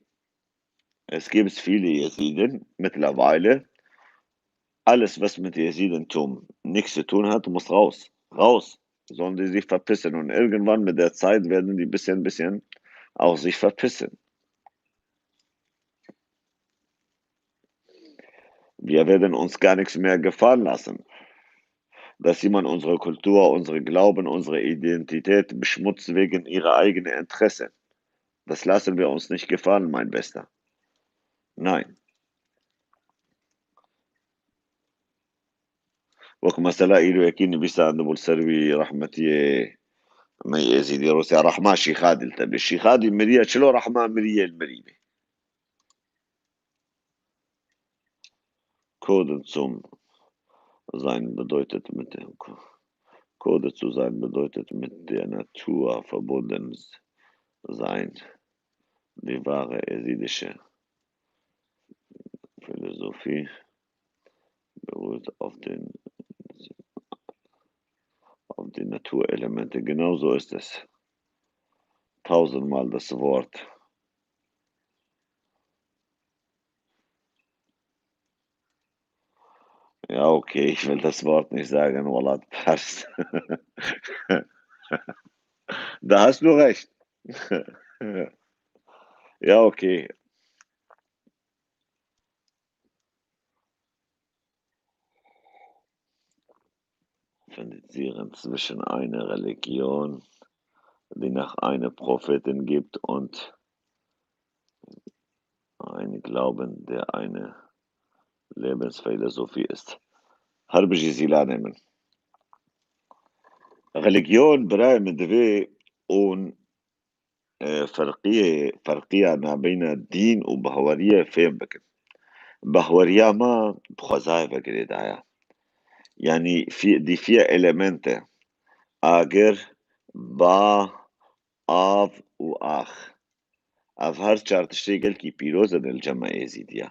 Es gibt viele Jesiden mittlerweile, alles, was mit Jesidentum nichts zu tun hat, muss raus. Raus. Sollen die sich verpissen. Und irgendwann mit der Zeit werden die bisschen, bisschen auch sich verpissen. Wir werden uns gar nichts mehr gefallen lassen, dass jemand unsere Kultur, unsere Glauben, unsere Identität beschmutzt wegen ihrer eigenen Interessen. Das lassen wir uns nicht gefallen, mein Bester. Nein. Wek mesela îro yekî nivîsandibû li ser wî rehmetiyê me Êzîdî Rûsya, rehma Şîxadî li te bê. Şîxadî miriye, çilo rehma miriye li mirî bê. Code zum sein bedeutet mit, Code zu sein bedeutet mit der Natur verbunden sein. Die wahre jesidische Philosophie beruht auf den, auf die Naturelemente. Genau so ist es. Tausendmal das Wort. Ja, okay, ich will das Wort nicht sagen, Welatpers. Da hast du recht. Ja, okay. Findet sich inzwischen eine Religion, die nach einem Propheten gibt und einen Glauben, der eine Lebensphilosophie ist. Her bijî zîlanê min. Religion, birayê min, divê ûn, e, ferqiyê, ferqiya nabeyna dîn û bahweriyê fêm bikin. Bahweriya me bi xwezayê ve girêdaya. Yanî fî-, dîfiya elemente, agir, ba, av û ax. Ev her çar tiştê gelkî pîroz in li cema Êzîdiya.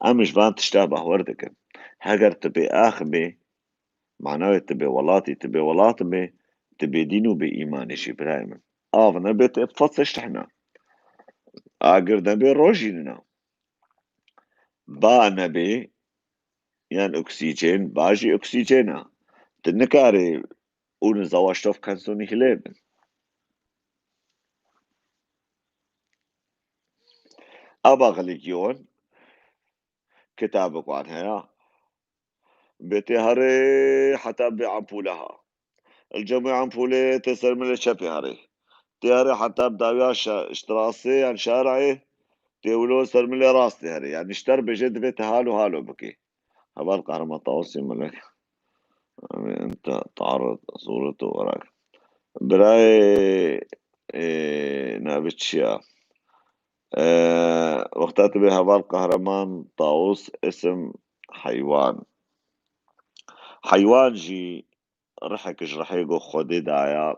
Em ji van tişta bahwer dikin. Heger tu bê ax bê, manawê tu bê welatî, tu bê welat bê, tu bê dîn û bê îmanê jî, birayê min. Av nebê, te fetseştehna. Agir nebê, rojî nina. Ba nebê, yan oksîjen, ba jî oksîjena. Tu nikarê ohne Sauerstoff kannst du nicht leben. Aba religion, kitabek wan heye. Bê tê herê heta bê ampûle ha. Li cem wê ampûlê tê ser milê çepê herê. Tê herê heta bi dawiya şa-, ştrasê yan şarayê, tê wilo ser milê rastê herê. Yani ji te re bêje divê te halo halo bikê. Heval Qehreman Tawusê Melek. Em ê ente tarid sûret û werak. Birayê, e, navê çi ya? E, wexta tu bê Heval Qehreman Tawus, isim heywan. Heywan jî rihek ji rihê go Xwedê daya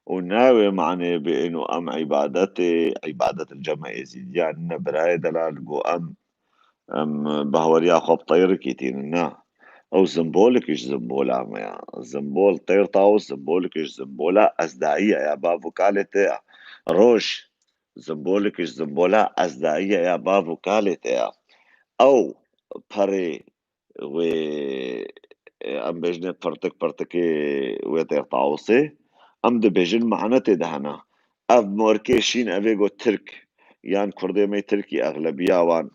û nayê wê manê bê êno em îbadetê, îbadet li cema Êzîdiyan ne birayê delal, go em, em bahweriya xwe bi teyrikî tînin, na. Ew simbolik ji simbola me ya. Simbol, teyr tawus simbolik ji simbola ezdayî ya, ya bav û kalê te ya. Roj, simbolik ji simbola ezdayî ya, ya bav û kalê te ya. Ew perê wê, e, em bêjinê pirtik pirtikê wê teyr tawusê, em dibêjin mane tê de hene. Ev morkê şîn, evê got Tirk, yan Kurdê me Tirkî exlebiya wan,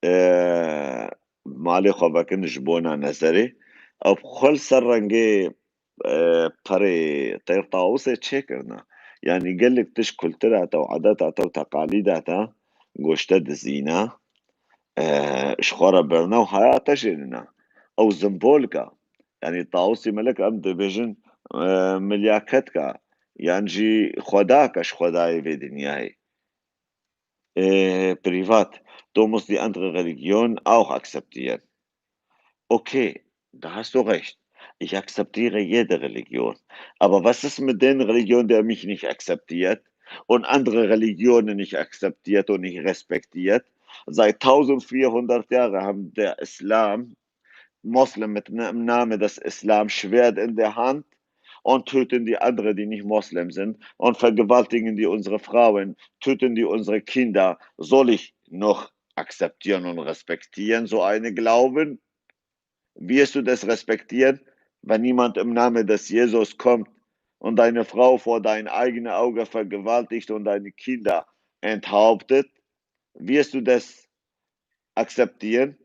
e, malê xwe vekin ji bona nezerê. Ew xwe li ser rengê, e, perê teyr tawusê çêkirine. Yanî gelek tişt kultura te û edeta te û teqalîda te goşte dizîne, e, ji xwe re birine û haya te jênine. Ew simbolka. Yanî Tawusî Melek em dibêjin, e, milyaketka, yan jî xwedaka ji xwedayê vê dinyayê. E, privat, du musst die andere Religion auch akzeptieren. Okay, da hast du recht. Ich akzeptiere jede Religion. Aber was ist mit den Religionen, die mich nicht akzeptiert und andere Religionen nicht akzeptiert und nicht respektiert? Seit tausendvierhundert Jahren haben der Islam, Moslem mit Na-, im Namen des Islam, Schwert in der Hand und töten die andere, die nicht Moslem sind, und vergewaltigen die unsere Frauen, töten die unsere Kinder. Soll ich noch akzeptieren und respektieren so eine Glauben? Wirst du das respektieren, wenn jemand im Namen des Jesus kommt und deine Frau vor deinem eigenen Auge vergewaltigt und deine Kinder enthauptet? Wirst du das akzeptieren?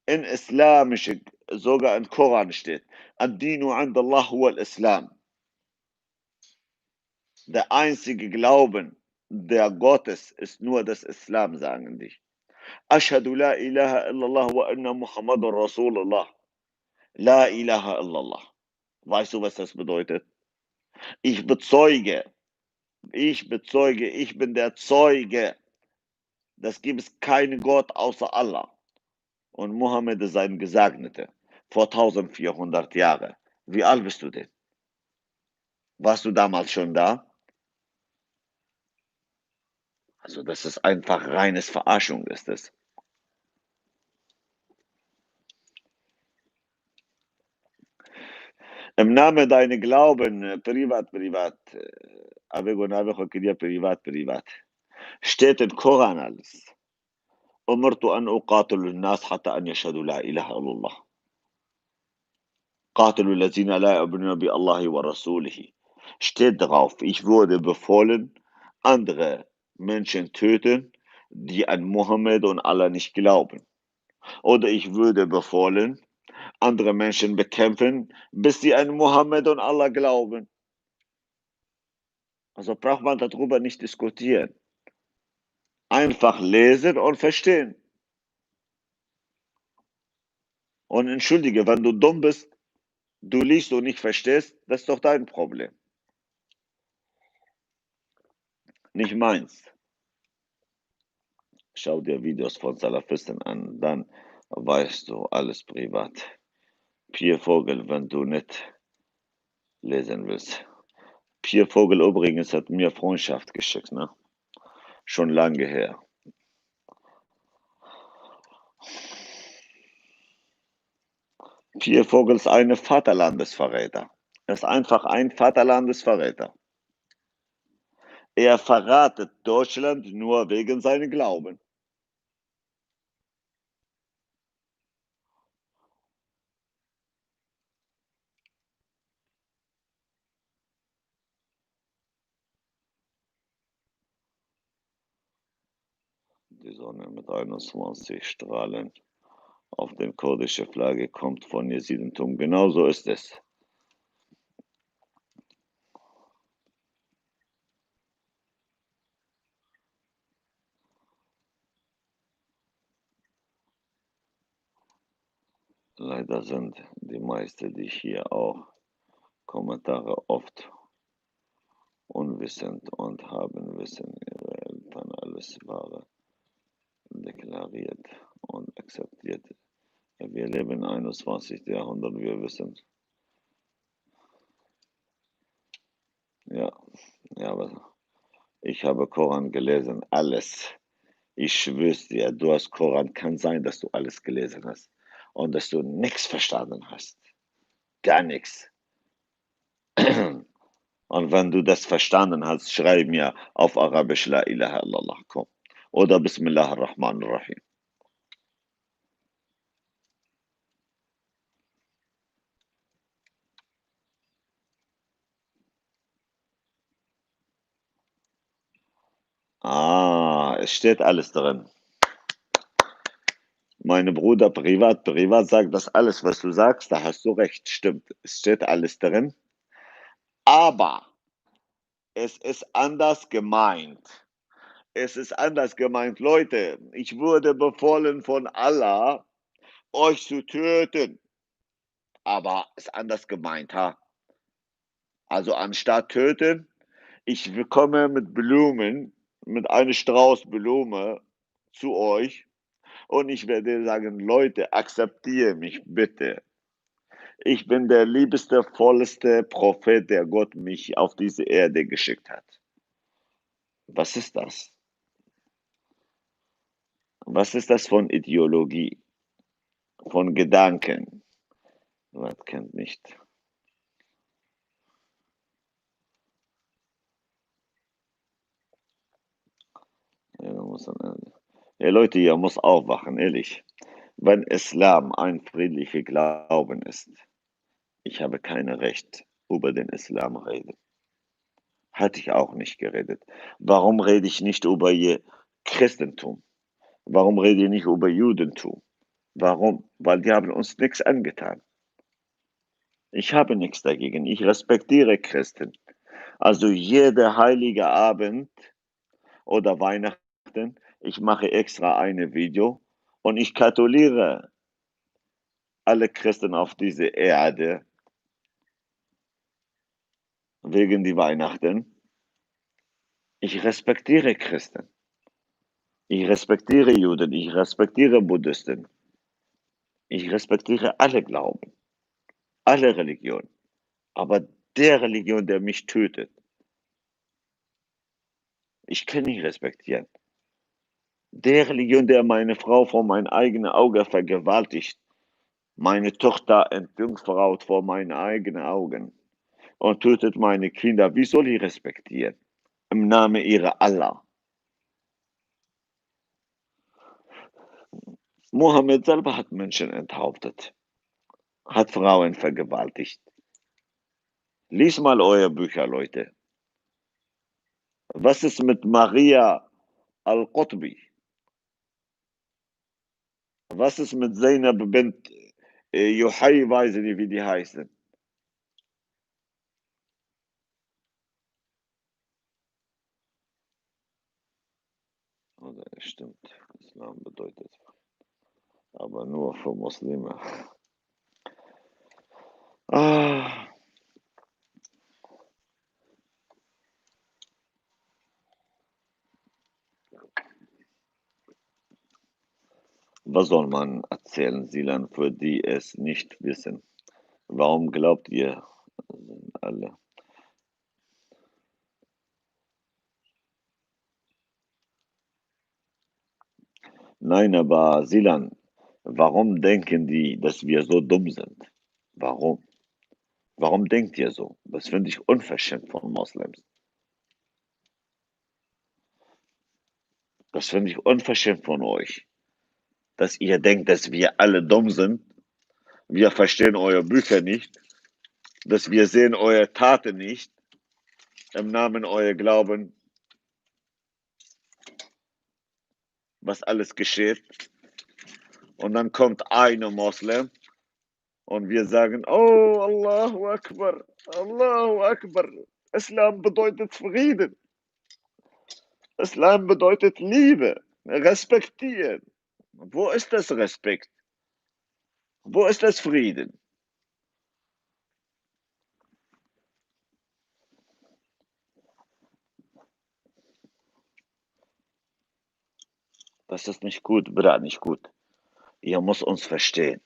In islamische, sogar in Koran steht, "Ad-dinu inda Allah huwa al-Islam." Der einzige Glauben der Gottes ist nur das Islam, sagen die. Eşhedü la ilahe illallah ve enne Muhammeden Resulullah. La ilahe illallah. Weißt du, was das bedeutet? Ich bezeuge, ich bezeuge, ich bin der Zeuge, dass gibt es keinen Gott außer Allah. Und Mohammed ist ein Gesegneter. Vor tausendvierhundert Jahren. Wie alt bist du denn? Warst du damals schon da? Also das ist einfach reines Verarschung, ist es. Im Namen deine Glauben, privat, privat, avec on avait recueilli privat, privat. Steht im Koran alles. أمرت أن أقاتل الناس حتى أن يشهدوا لا إله إلا الله. قاتلوا الذين لا يؤمنون بالله ورسوله. Steht drauf, ich wurde befohlen, andere Menschen töten, die an Mohammed und Allah nicht glauben. Oder ich würde befohlen, andere Menschen bekämpfen, bis sie an Mohammed und Allah glauben. Also braucht man darüber nicht diskutieren. Einfach lesen und verstehen. Und entschuldige, wenn du dumm bist, du liest und nicht verstehst, das ist doch dein Problem. Nicht meins. Schau dir Videos von Salafisten an, dann weißt du alles privat. Pierre Vogel, wenn du nicht lesen willst. Pierre Vogel übrigens hat mir Freundschaft geschickt, ne? Schon lange her. Pierre Vogel ist ein Vaterlandesverräter. Er ist einfach ein Vaterlandesverräter. Er verratet Deutschland nur wegen seinem Glauben. Die Sonne mit einundzwanzig Strahlen auf den kurdische Flagge kommt von Jesidentum. Genau so ist es. Leider sind die meisten, die hier auch Kommentare oft unwissend und haben Wissen ihrer Eltern alles Wahre deklariert und akzeptiert. Wir leben im einundzwanzigsten Jahrhundert, wir wissen. Ja, ja, aber ich habe Koran gelesen, alles. Ich schwör's dir, du hast Koran, kann sein, dass du alles gelesen hast und dass du nichts verstanden hast. Gar nichts. Und wenn du das verstanden hast, schreib mir auf Arabisch La ilaha illallah, komm. Oder Bismillah ar-Rahman ar-Rahim. Ah, es steht alles drin. Meine Bruder privat, privat sagt, dass alles, was du sagst, da hast du recht, stimmt. Es steht alles drin. Aber es ist anders gemeint. Es ist anders gemeint. Leute, ich wurde befohlen von Allah, euch zu töten. Aber ist anders gemeint, ha? Also anstatt töten, ich komme mit Blumen, mit einem Strauß Blume zu euch und ich werde sagen, Leute, akzeptiere mich bitte. Ich bin der liebste, vollste Prophet, der Gott mich auf diese Erde geschickt hat. Was ist das? Was ist das von Ideologie? Von Gedanken? Wer kennt nicht? Ja, da muss man, äh, ja, Leute, ihr müsst aufwachen, ehrlich. Wenn Islam ein friedlicher Glauben ist, ich habe kein Recht, über den Islam reden. Hätte ich auch nicht geredet. Warum rede ich nicht über je-, Christentum? Warum rede ich nicht über Judentum? Warum? Weil die haben uns nichts angetan. Ich habe nichts dagegen. Ich respektiere Christen. Also jeder heilige Abend oder Weihnachten, Ich mache extra eine Video und ich gratuliere alle Christen auf diese Erde wegen die Weihnachten. Ich respektiere Christen. Ich respektiere Juden. Ich respektiere Buddhisten. Ich respektiere alle Glauben, alle Religionen. Aber der Religion, der mich tötet, ich kann nicht respektieren. Der Religion, der meine Frau vor mein eigenes Auge vergewaltigt, meine Tochter entjungfraut vor meinen eigenen Augen und tötet meine Kinder, wie soll ich respektieren? Im Namen ihrer Allah. Mohammed selber hat Menschen enthauptet, hat Frauen vergewaltigt. Lies mal eure Bücher, Leute. Was ist mit Maria Al-Qutbi? Was ist mit Zeynep bint äh, Juhai, weiß ich nicht, wie die heißen? Oder stimmt, Islam bedeutet, aber nur für Muslime. Ah. Was soll man erzählen, Silan, für die es nicht wissen? Warum glaubt ihr, sind alle? Nein, aber Silan, warum denken die, dass wir so dumm sind? Warum? Warum denkt ihr so? Das finde ich unverschämt von Moslems. Das finde ich unverschämt von euch, dass ihr denkt, dass wir alle dumm sind. Wir verstehen eure Bücher nicht, dass wir sehen eure Taten nicht, im Namen eurer Glauben, was alles geschieht. Und dann kommt eine Moslem und wir sagen, oh, Allahu Akbar, Allahu Akbar. Islam bedeutet Frieden. Islam bedeutet Liebe, respektieren. Wo ist das Respekt? Wo ist das Frieden? Das ist nicht gut, Bruder, nicht gut. Ihr müsst uns verstehen.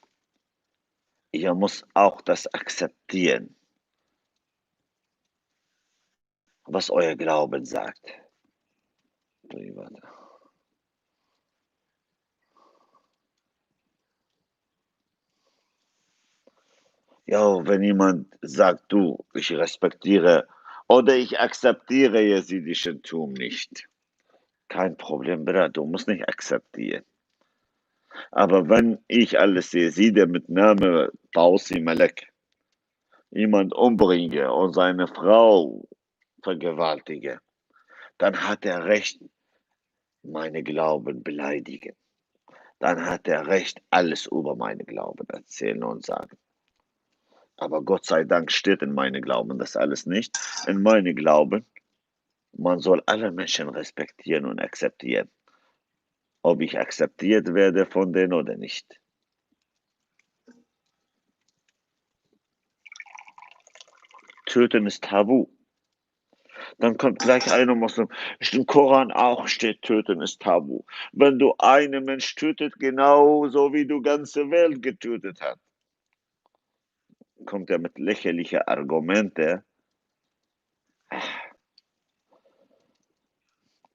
Ihr müsst auch das akzeptieren, was euer Glauben sagt. Ja, wenn jemand sagt, du, ich respektiere oder ich akzeptiere jesidischen Tum nicht, kein Problem, Bruder, du musst nicht akzeptieren. Aber wenn ich als Jeside mit Namen Tausi Malek jemand umbringe und seine Frau vergewaltige, dann hat er Recht, meine Glauben beleidigen. Dann hat er Recht, alles über meine Glauben erzählen und sagen. Aber Gott sei Dank steht in meinem Glauben das alles nicht. In meinem Glauben, man soll alle Menschen respektieren und akzeptieren. Ob ich akzeptiert werde von denen oder nicht. Töten ist tabu. Dann kommt gleich einer Moslem, im Koran auch steht, töten ist tabu. Wenn du einen Mensch tötet, genauso wie du ganze Welt getötet hast. Kommt er mit lächerliche Argumente.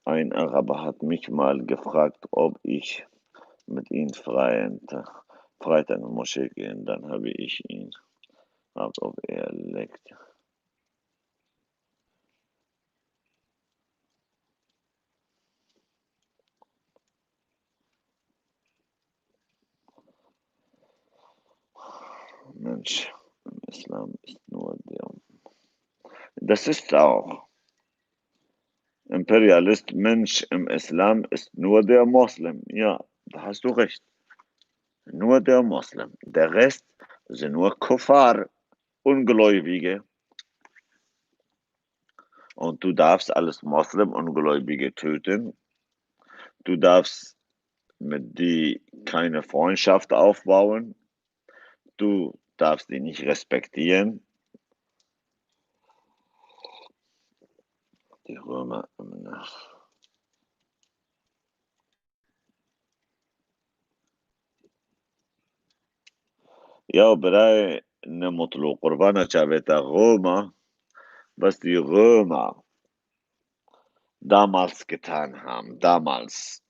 Ein Araber hat mich mal gefragt, ob ich mit ihm freien, Freitag in die Moschee gehe. Dann habe ich ihn gefragt, ob er lügt. Mensch im Islam ist nur der. Das ist auch. Imperialist, Mensch im Islam ist nur der Moslem. Ja, da hast du recht. Nur der Moslem. Der Rest sind nur Kuffar, Ungläubige. Und du darfst als Moslem Ungläubige töten. Du darfst mit die keine Freundschaft aufbauen. Du darfst die nicht respektieren. Die Römer im Nach. Ya birayê ne mutlu, qurbana çavê te Roma, bes die Römer damals getan haben, damals,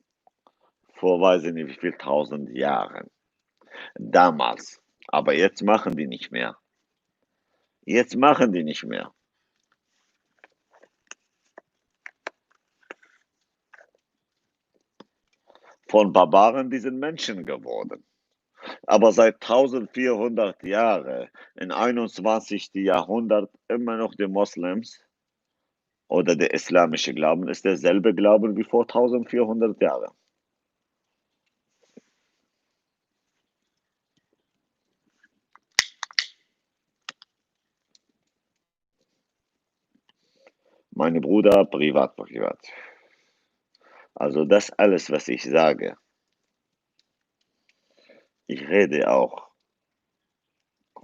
vor weiß ich nicht wie viel tausend Jahren, damals, aber jetzt machen die nicht mehr. Jetzt machen die nicht mehr. Von Barbaren, die sind Menschen geworden. Aber seit tausendvierhundert Jahre, im einundzwanzigsten Jahrhundert, immer noch die Moslems oder der islamische Glauben ist derselbe Glauben wie vor tausendvierhundert Jahren. Meine Brüder, privat, privat. Also das alles, was ich sage, ich rede auch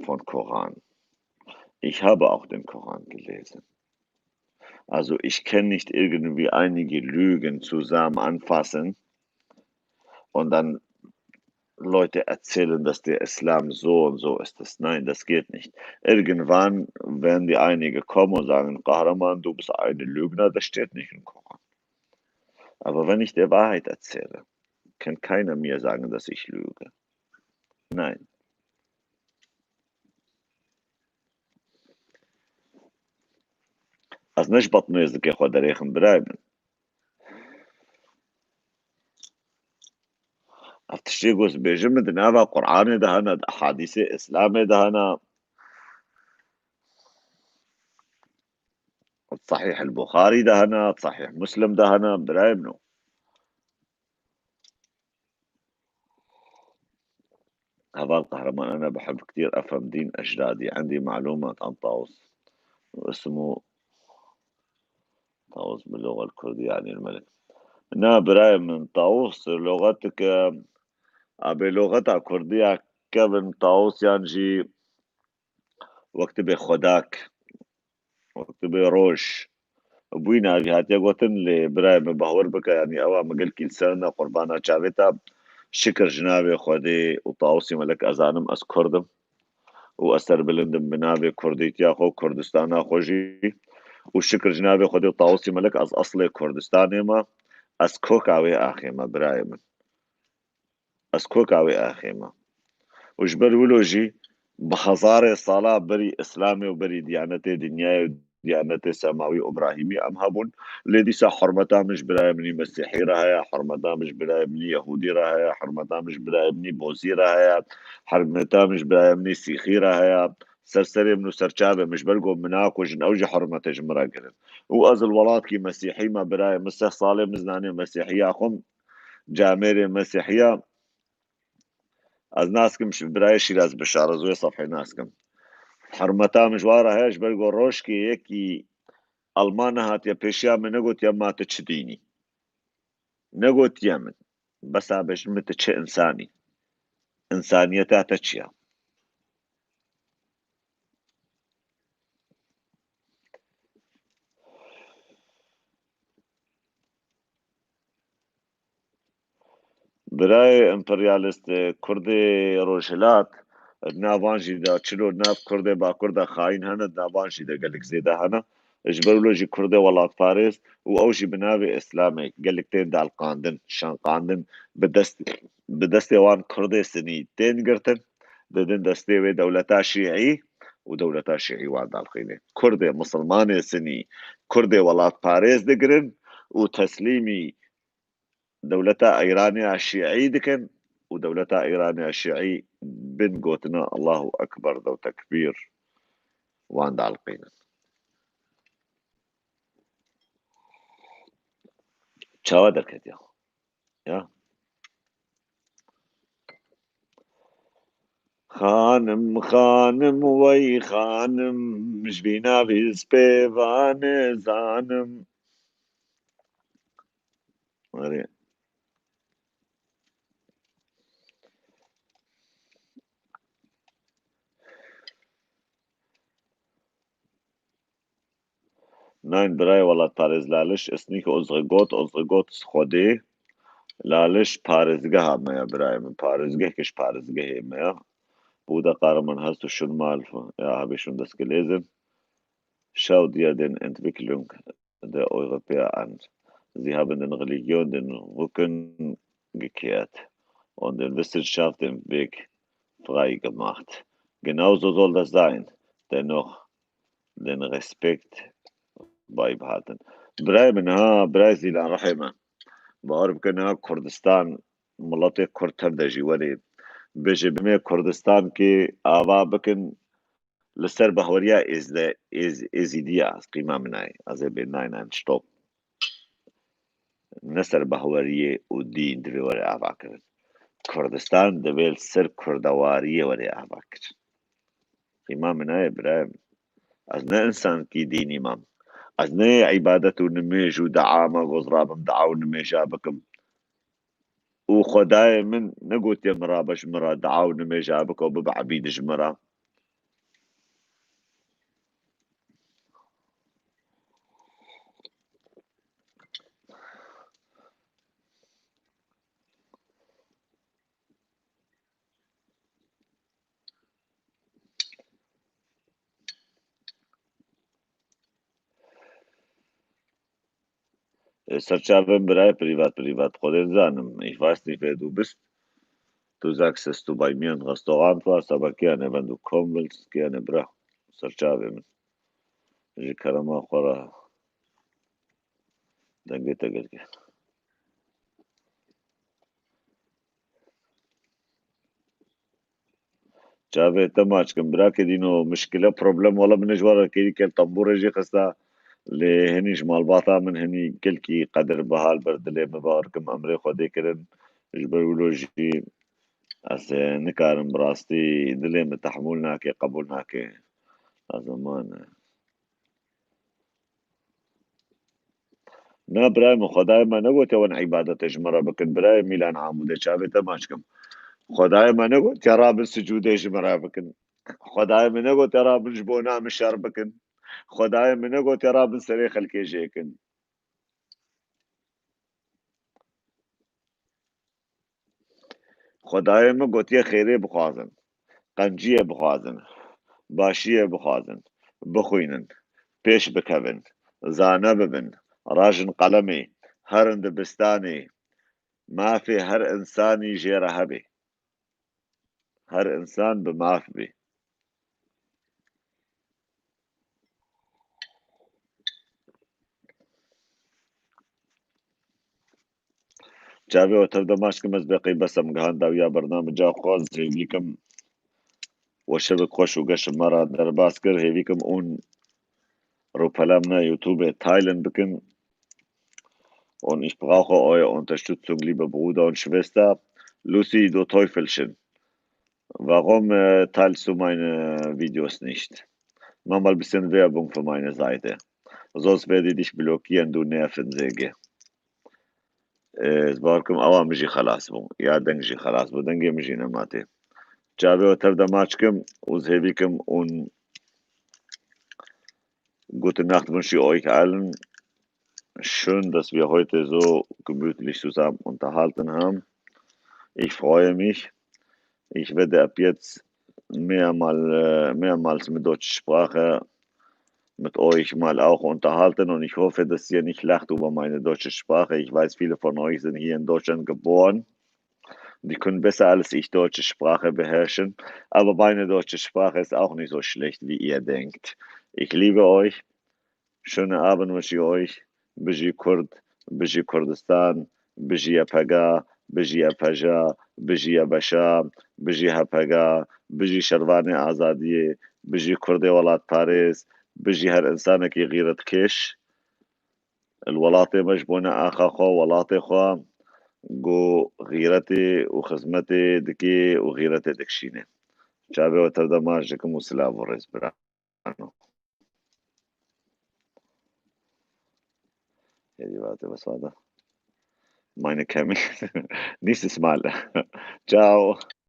von Koran. Ich habe auch den Koran gelesen. Also ich kann nicht irgendwie einige Lügen zusammen anfassen und dann Leute erzählen, dass der Islam so und so ist. Das, nein, das geht nicht. Irgendwann werden die einige kommen und sagen, Kahraman, du bist ein Lügner, das steht nicht im Koran. Aber wenn ich die Wahrheit erzähle, kann keiner mir sagen, dass ich lüge. Nein. Ez ne ji Batmêzikê xwe derêxim, birayê min. Ev tiştê ku ez bêjim, di nava Qur'anê de hene, di ehadîsê Îslamê de hene. Sahîh el-Buxarî de hene, Sahîh Muslim de hene, birayê min. Heval Kahraman, أنا بحب كتير أفهم دين أجدادي. عندي معلومات عن طاووس. اسمه طاووس باللغة الكردية، يعني الملك. Na, birayê min, Tawus, loxeteke, a, bê loxeta Kurdiya kevin, Tawus yan jî wek tu bê Xwedak, wek tu bê roj. Bûyî navî hatiye gotin, lê birayê min, bawer bike, yanî ewa min gelkî li ser ne, qurbana çavê te. Şikir ji navê Xwedê û Tawusî Melek, ez zanim ez Kurd im û ez serbilind im bi navê Kurdîtiya xwe û Kurdistana xwe jî. Û şikir ji navê Xwedê û Tawusî Melek, ez eslê Kurdistanê me. Ez koka wê axê me, birayê min. Ez koka wê axê me. Û ji ber wilo jî bi hezarê sala berî Îslamê û berî diyanetê dinyayê û diyanetê semawî û Îbrahîmî em hebûn. Lê dîsa hurmeta min ji birayê min î Mesîhî re heye, hurmeta min ji birayê min î Yehûdî re heye, hurmeta min ji birayê min î Bozî re heye, hurmeta min ji birayê min î Sîxî re heye. Ser serê min û ser çavê min, ji ber ku min nakujin, ew jî hurmetê ji min re girin. Û ez li welatkî Mesîhî me, birayê min seh salê min zinanê Mesîhiya xwe, camêrê Mesîhiya. Ez naskim, ji birayê Şîraz Bişar, ez wê sefhê naskim. Hurmeta min ji wan re heye, ji ber ku rojkê yekî Alman nehatiye pêşiya min, negotiye ma tu çi dînî. Negotiye min. Bes a bêjin min tu çi însanî. Însaniyeta te çi ye? Birayê emperyalist, e, Kurdê Rojhilat, di nav wan jî de çilo di nav Kurdê Bakur de xayîn hene, di nav wan jî de gelek zêde hene. Ji ber wilo jî Kurdê welatparêz û ew jî bi navê Îslamê gelek tên dalqandin, şanqandin, bi dest, bi destê wan Kurdê Sinî tên girtin, didin destê wê dewleta Şîî û dewleta Şîî wan dalqînê. Kurdê misilmanê Sinî, Kurdê welatparêz digirin û teslîmî dewleta Îranê ya Şîî dikin û dewleta Îranê ya Şîî bin gotina Allahu Ekber de û tekbîr wan dalqînin. Çawa derketiya? Ya. Xanim, xanim, wey xanim, ji vî navî spê vane zanim. Erê. Nein, birayê welatparêz Laliş, es nicht unsere Gott, unsere Gott ist Xwedê. Laliş parêzgeha me ye, birayê min. Parêzgeh kiş parêzgehê me ye. Bruder Kahraman, hast du schon mal, ja, habe ich schon das gelesen. Schau dir den Entwicklung der Europäer an. Sie haben den Religion den Rücken gekehrt und den Wissenschaft den Weg frei gemacht. Genauso soll das sein. Dennoch den Respekt beibehalten. Birayê min, ha, birayê Zîlan, rihê me. Bawer bike, niha Kurdistan, miletê Kurd tev de jî werê. Bêje bimê Kurdistan ki ava bikin, li ser bahweriya êzde, êz, êzîdiya, ez qîma min nayê. Ez ê bê nine and stop. Ne ser bahweriyê û dîn divê were ava kirin. Kurdistan divê li ser kurdewariyê were ava kirin. Qîma min nayê, birayê min. Ez ne insankî dînî mam. Ez ne îbadet û nimêj û dua me, goz rabim dua û nimêja bikim. Û Xwedayê min negotiye min rabe ji min re dua û nimêja bike û bibe ebîd ji min re. Serçavên birayê privat, privat, Xwedê dizanim. Ich weiß nicht, wer du bist. Du sagst, dass du bei mir im Restaurant warst, aber gerne, wenn du kommen willst, gerne, bra. Serçavê min. Ji kerema xwe re dengê te girke. Çavê te maç kim, birakê dîno, mişkile, problem, wala min ji we re kêrî kel tembûrê jî xista. Lê hinî ji malbata min hinî gelkî qedir bihal ber dilê min, bawer kim, emrê Xwedê kirin. Ji ber wilo jî ez, e, nikarim bi rastî, dilê min tehmûl nake, qebûl nake. Ez aman, e, Na, birayê min, Xwedayê me negotiye wan îbadetê ji min re bikin. Birayê Mîlan Amûdê, çavê te maç kim. Xwedayê me negotiye rabin sicûdê ji min re bikin. Xwedayê me negotiye rabin ji bona min şer bikin. Xwedayê me negotiye rabin serê xelkê jêkin. Xwedayê min gotiye xêrê bixwazin, qenciyê bixwazin, başiyê bixwazin, bixwînin, pêş bikevin, zane bibin, rajin qelemê, herin dibistanê, mafê her insanî jê re hebe. Her insan bi maf bê. Çavê we tev de maç kim, ez beqî besem gihan dawiya bernamija xwe, ez hêvî kim we şevek xweş û geş me re derbas kir, hêvî kim ûn rûpela min a YouTube teilen bikin. Und ich brauche eure Unterstützung, liebe Bruder und Schwester. Lucy, du Teufelchen. Warum, äh, teilst du meine Videos nicht? Mach mal ein bisschen Werbung für meine Seite. Sonst werde ich dich blockieren, du Nervensäge. Ez bar kim ewa min jî xelas bû. Ya deng jî xelas bû. Dengê min jî nema tê. Çavê we tev de maç kim û ez hêvî kim ûn Gute Nacht wünsche ich euch allen. Schön, dass wir heute so gemütlich zusammen unterhalten haben. Ich freue mich. Ich werde ab jetzt mehrmal, äh, mehrmals mit deutscher Sprache mit euch mal auch unterhalten und ich hoffe, dass ihr nicht lacht über meine deutsche Sprache. Ich weiß, viele von euch sind hier in Deutschland geboren. Die können besser als ich deutsche Sprache beherrschen, aber meine deutsche Sprache ist auch nicht so schlecht, wie ihr denkt. Ich liebe euch. Schönen Abend wünsche ich euch. Bijî Kurd, bijî Kurdistan, bijî Y P G, bijî Y P J, bijî Y B Ş, bijî H P G, bijî Şervanê Azadiyê, bijî Kurdê welatparêz, bijî her insanekî xîretkêş. Li welatê me ji bona axa xwe, welatê xwe, ku xîretê û xizmetê dike û xîretê dikişîne. Çavê we tev de maç dikim û silav û rêz birano. Hêdî wate, wes wate. Meine Kamil. Nächstes Mal. Ciao.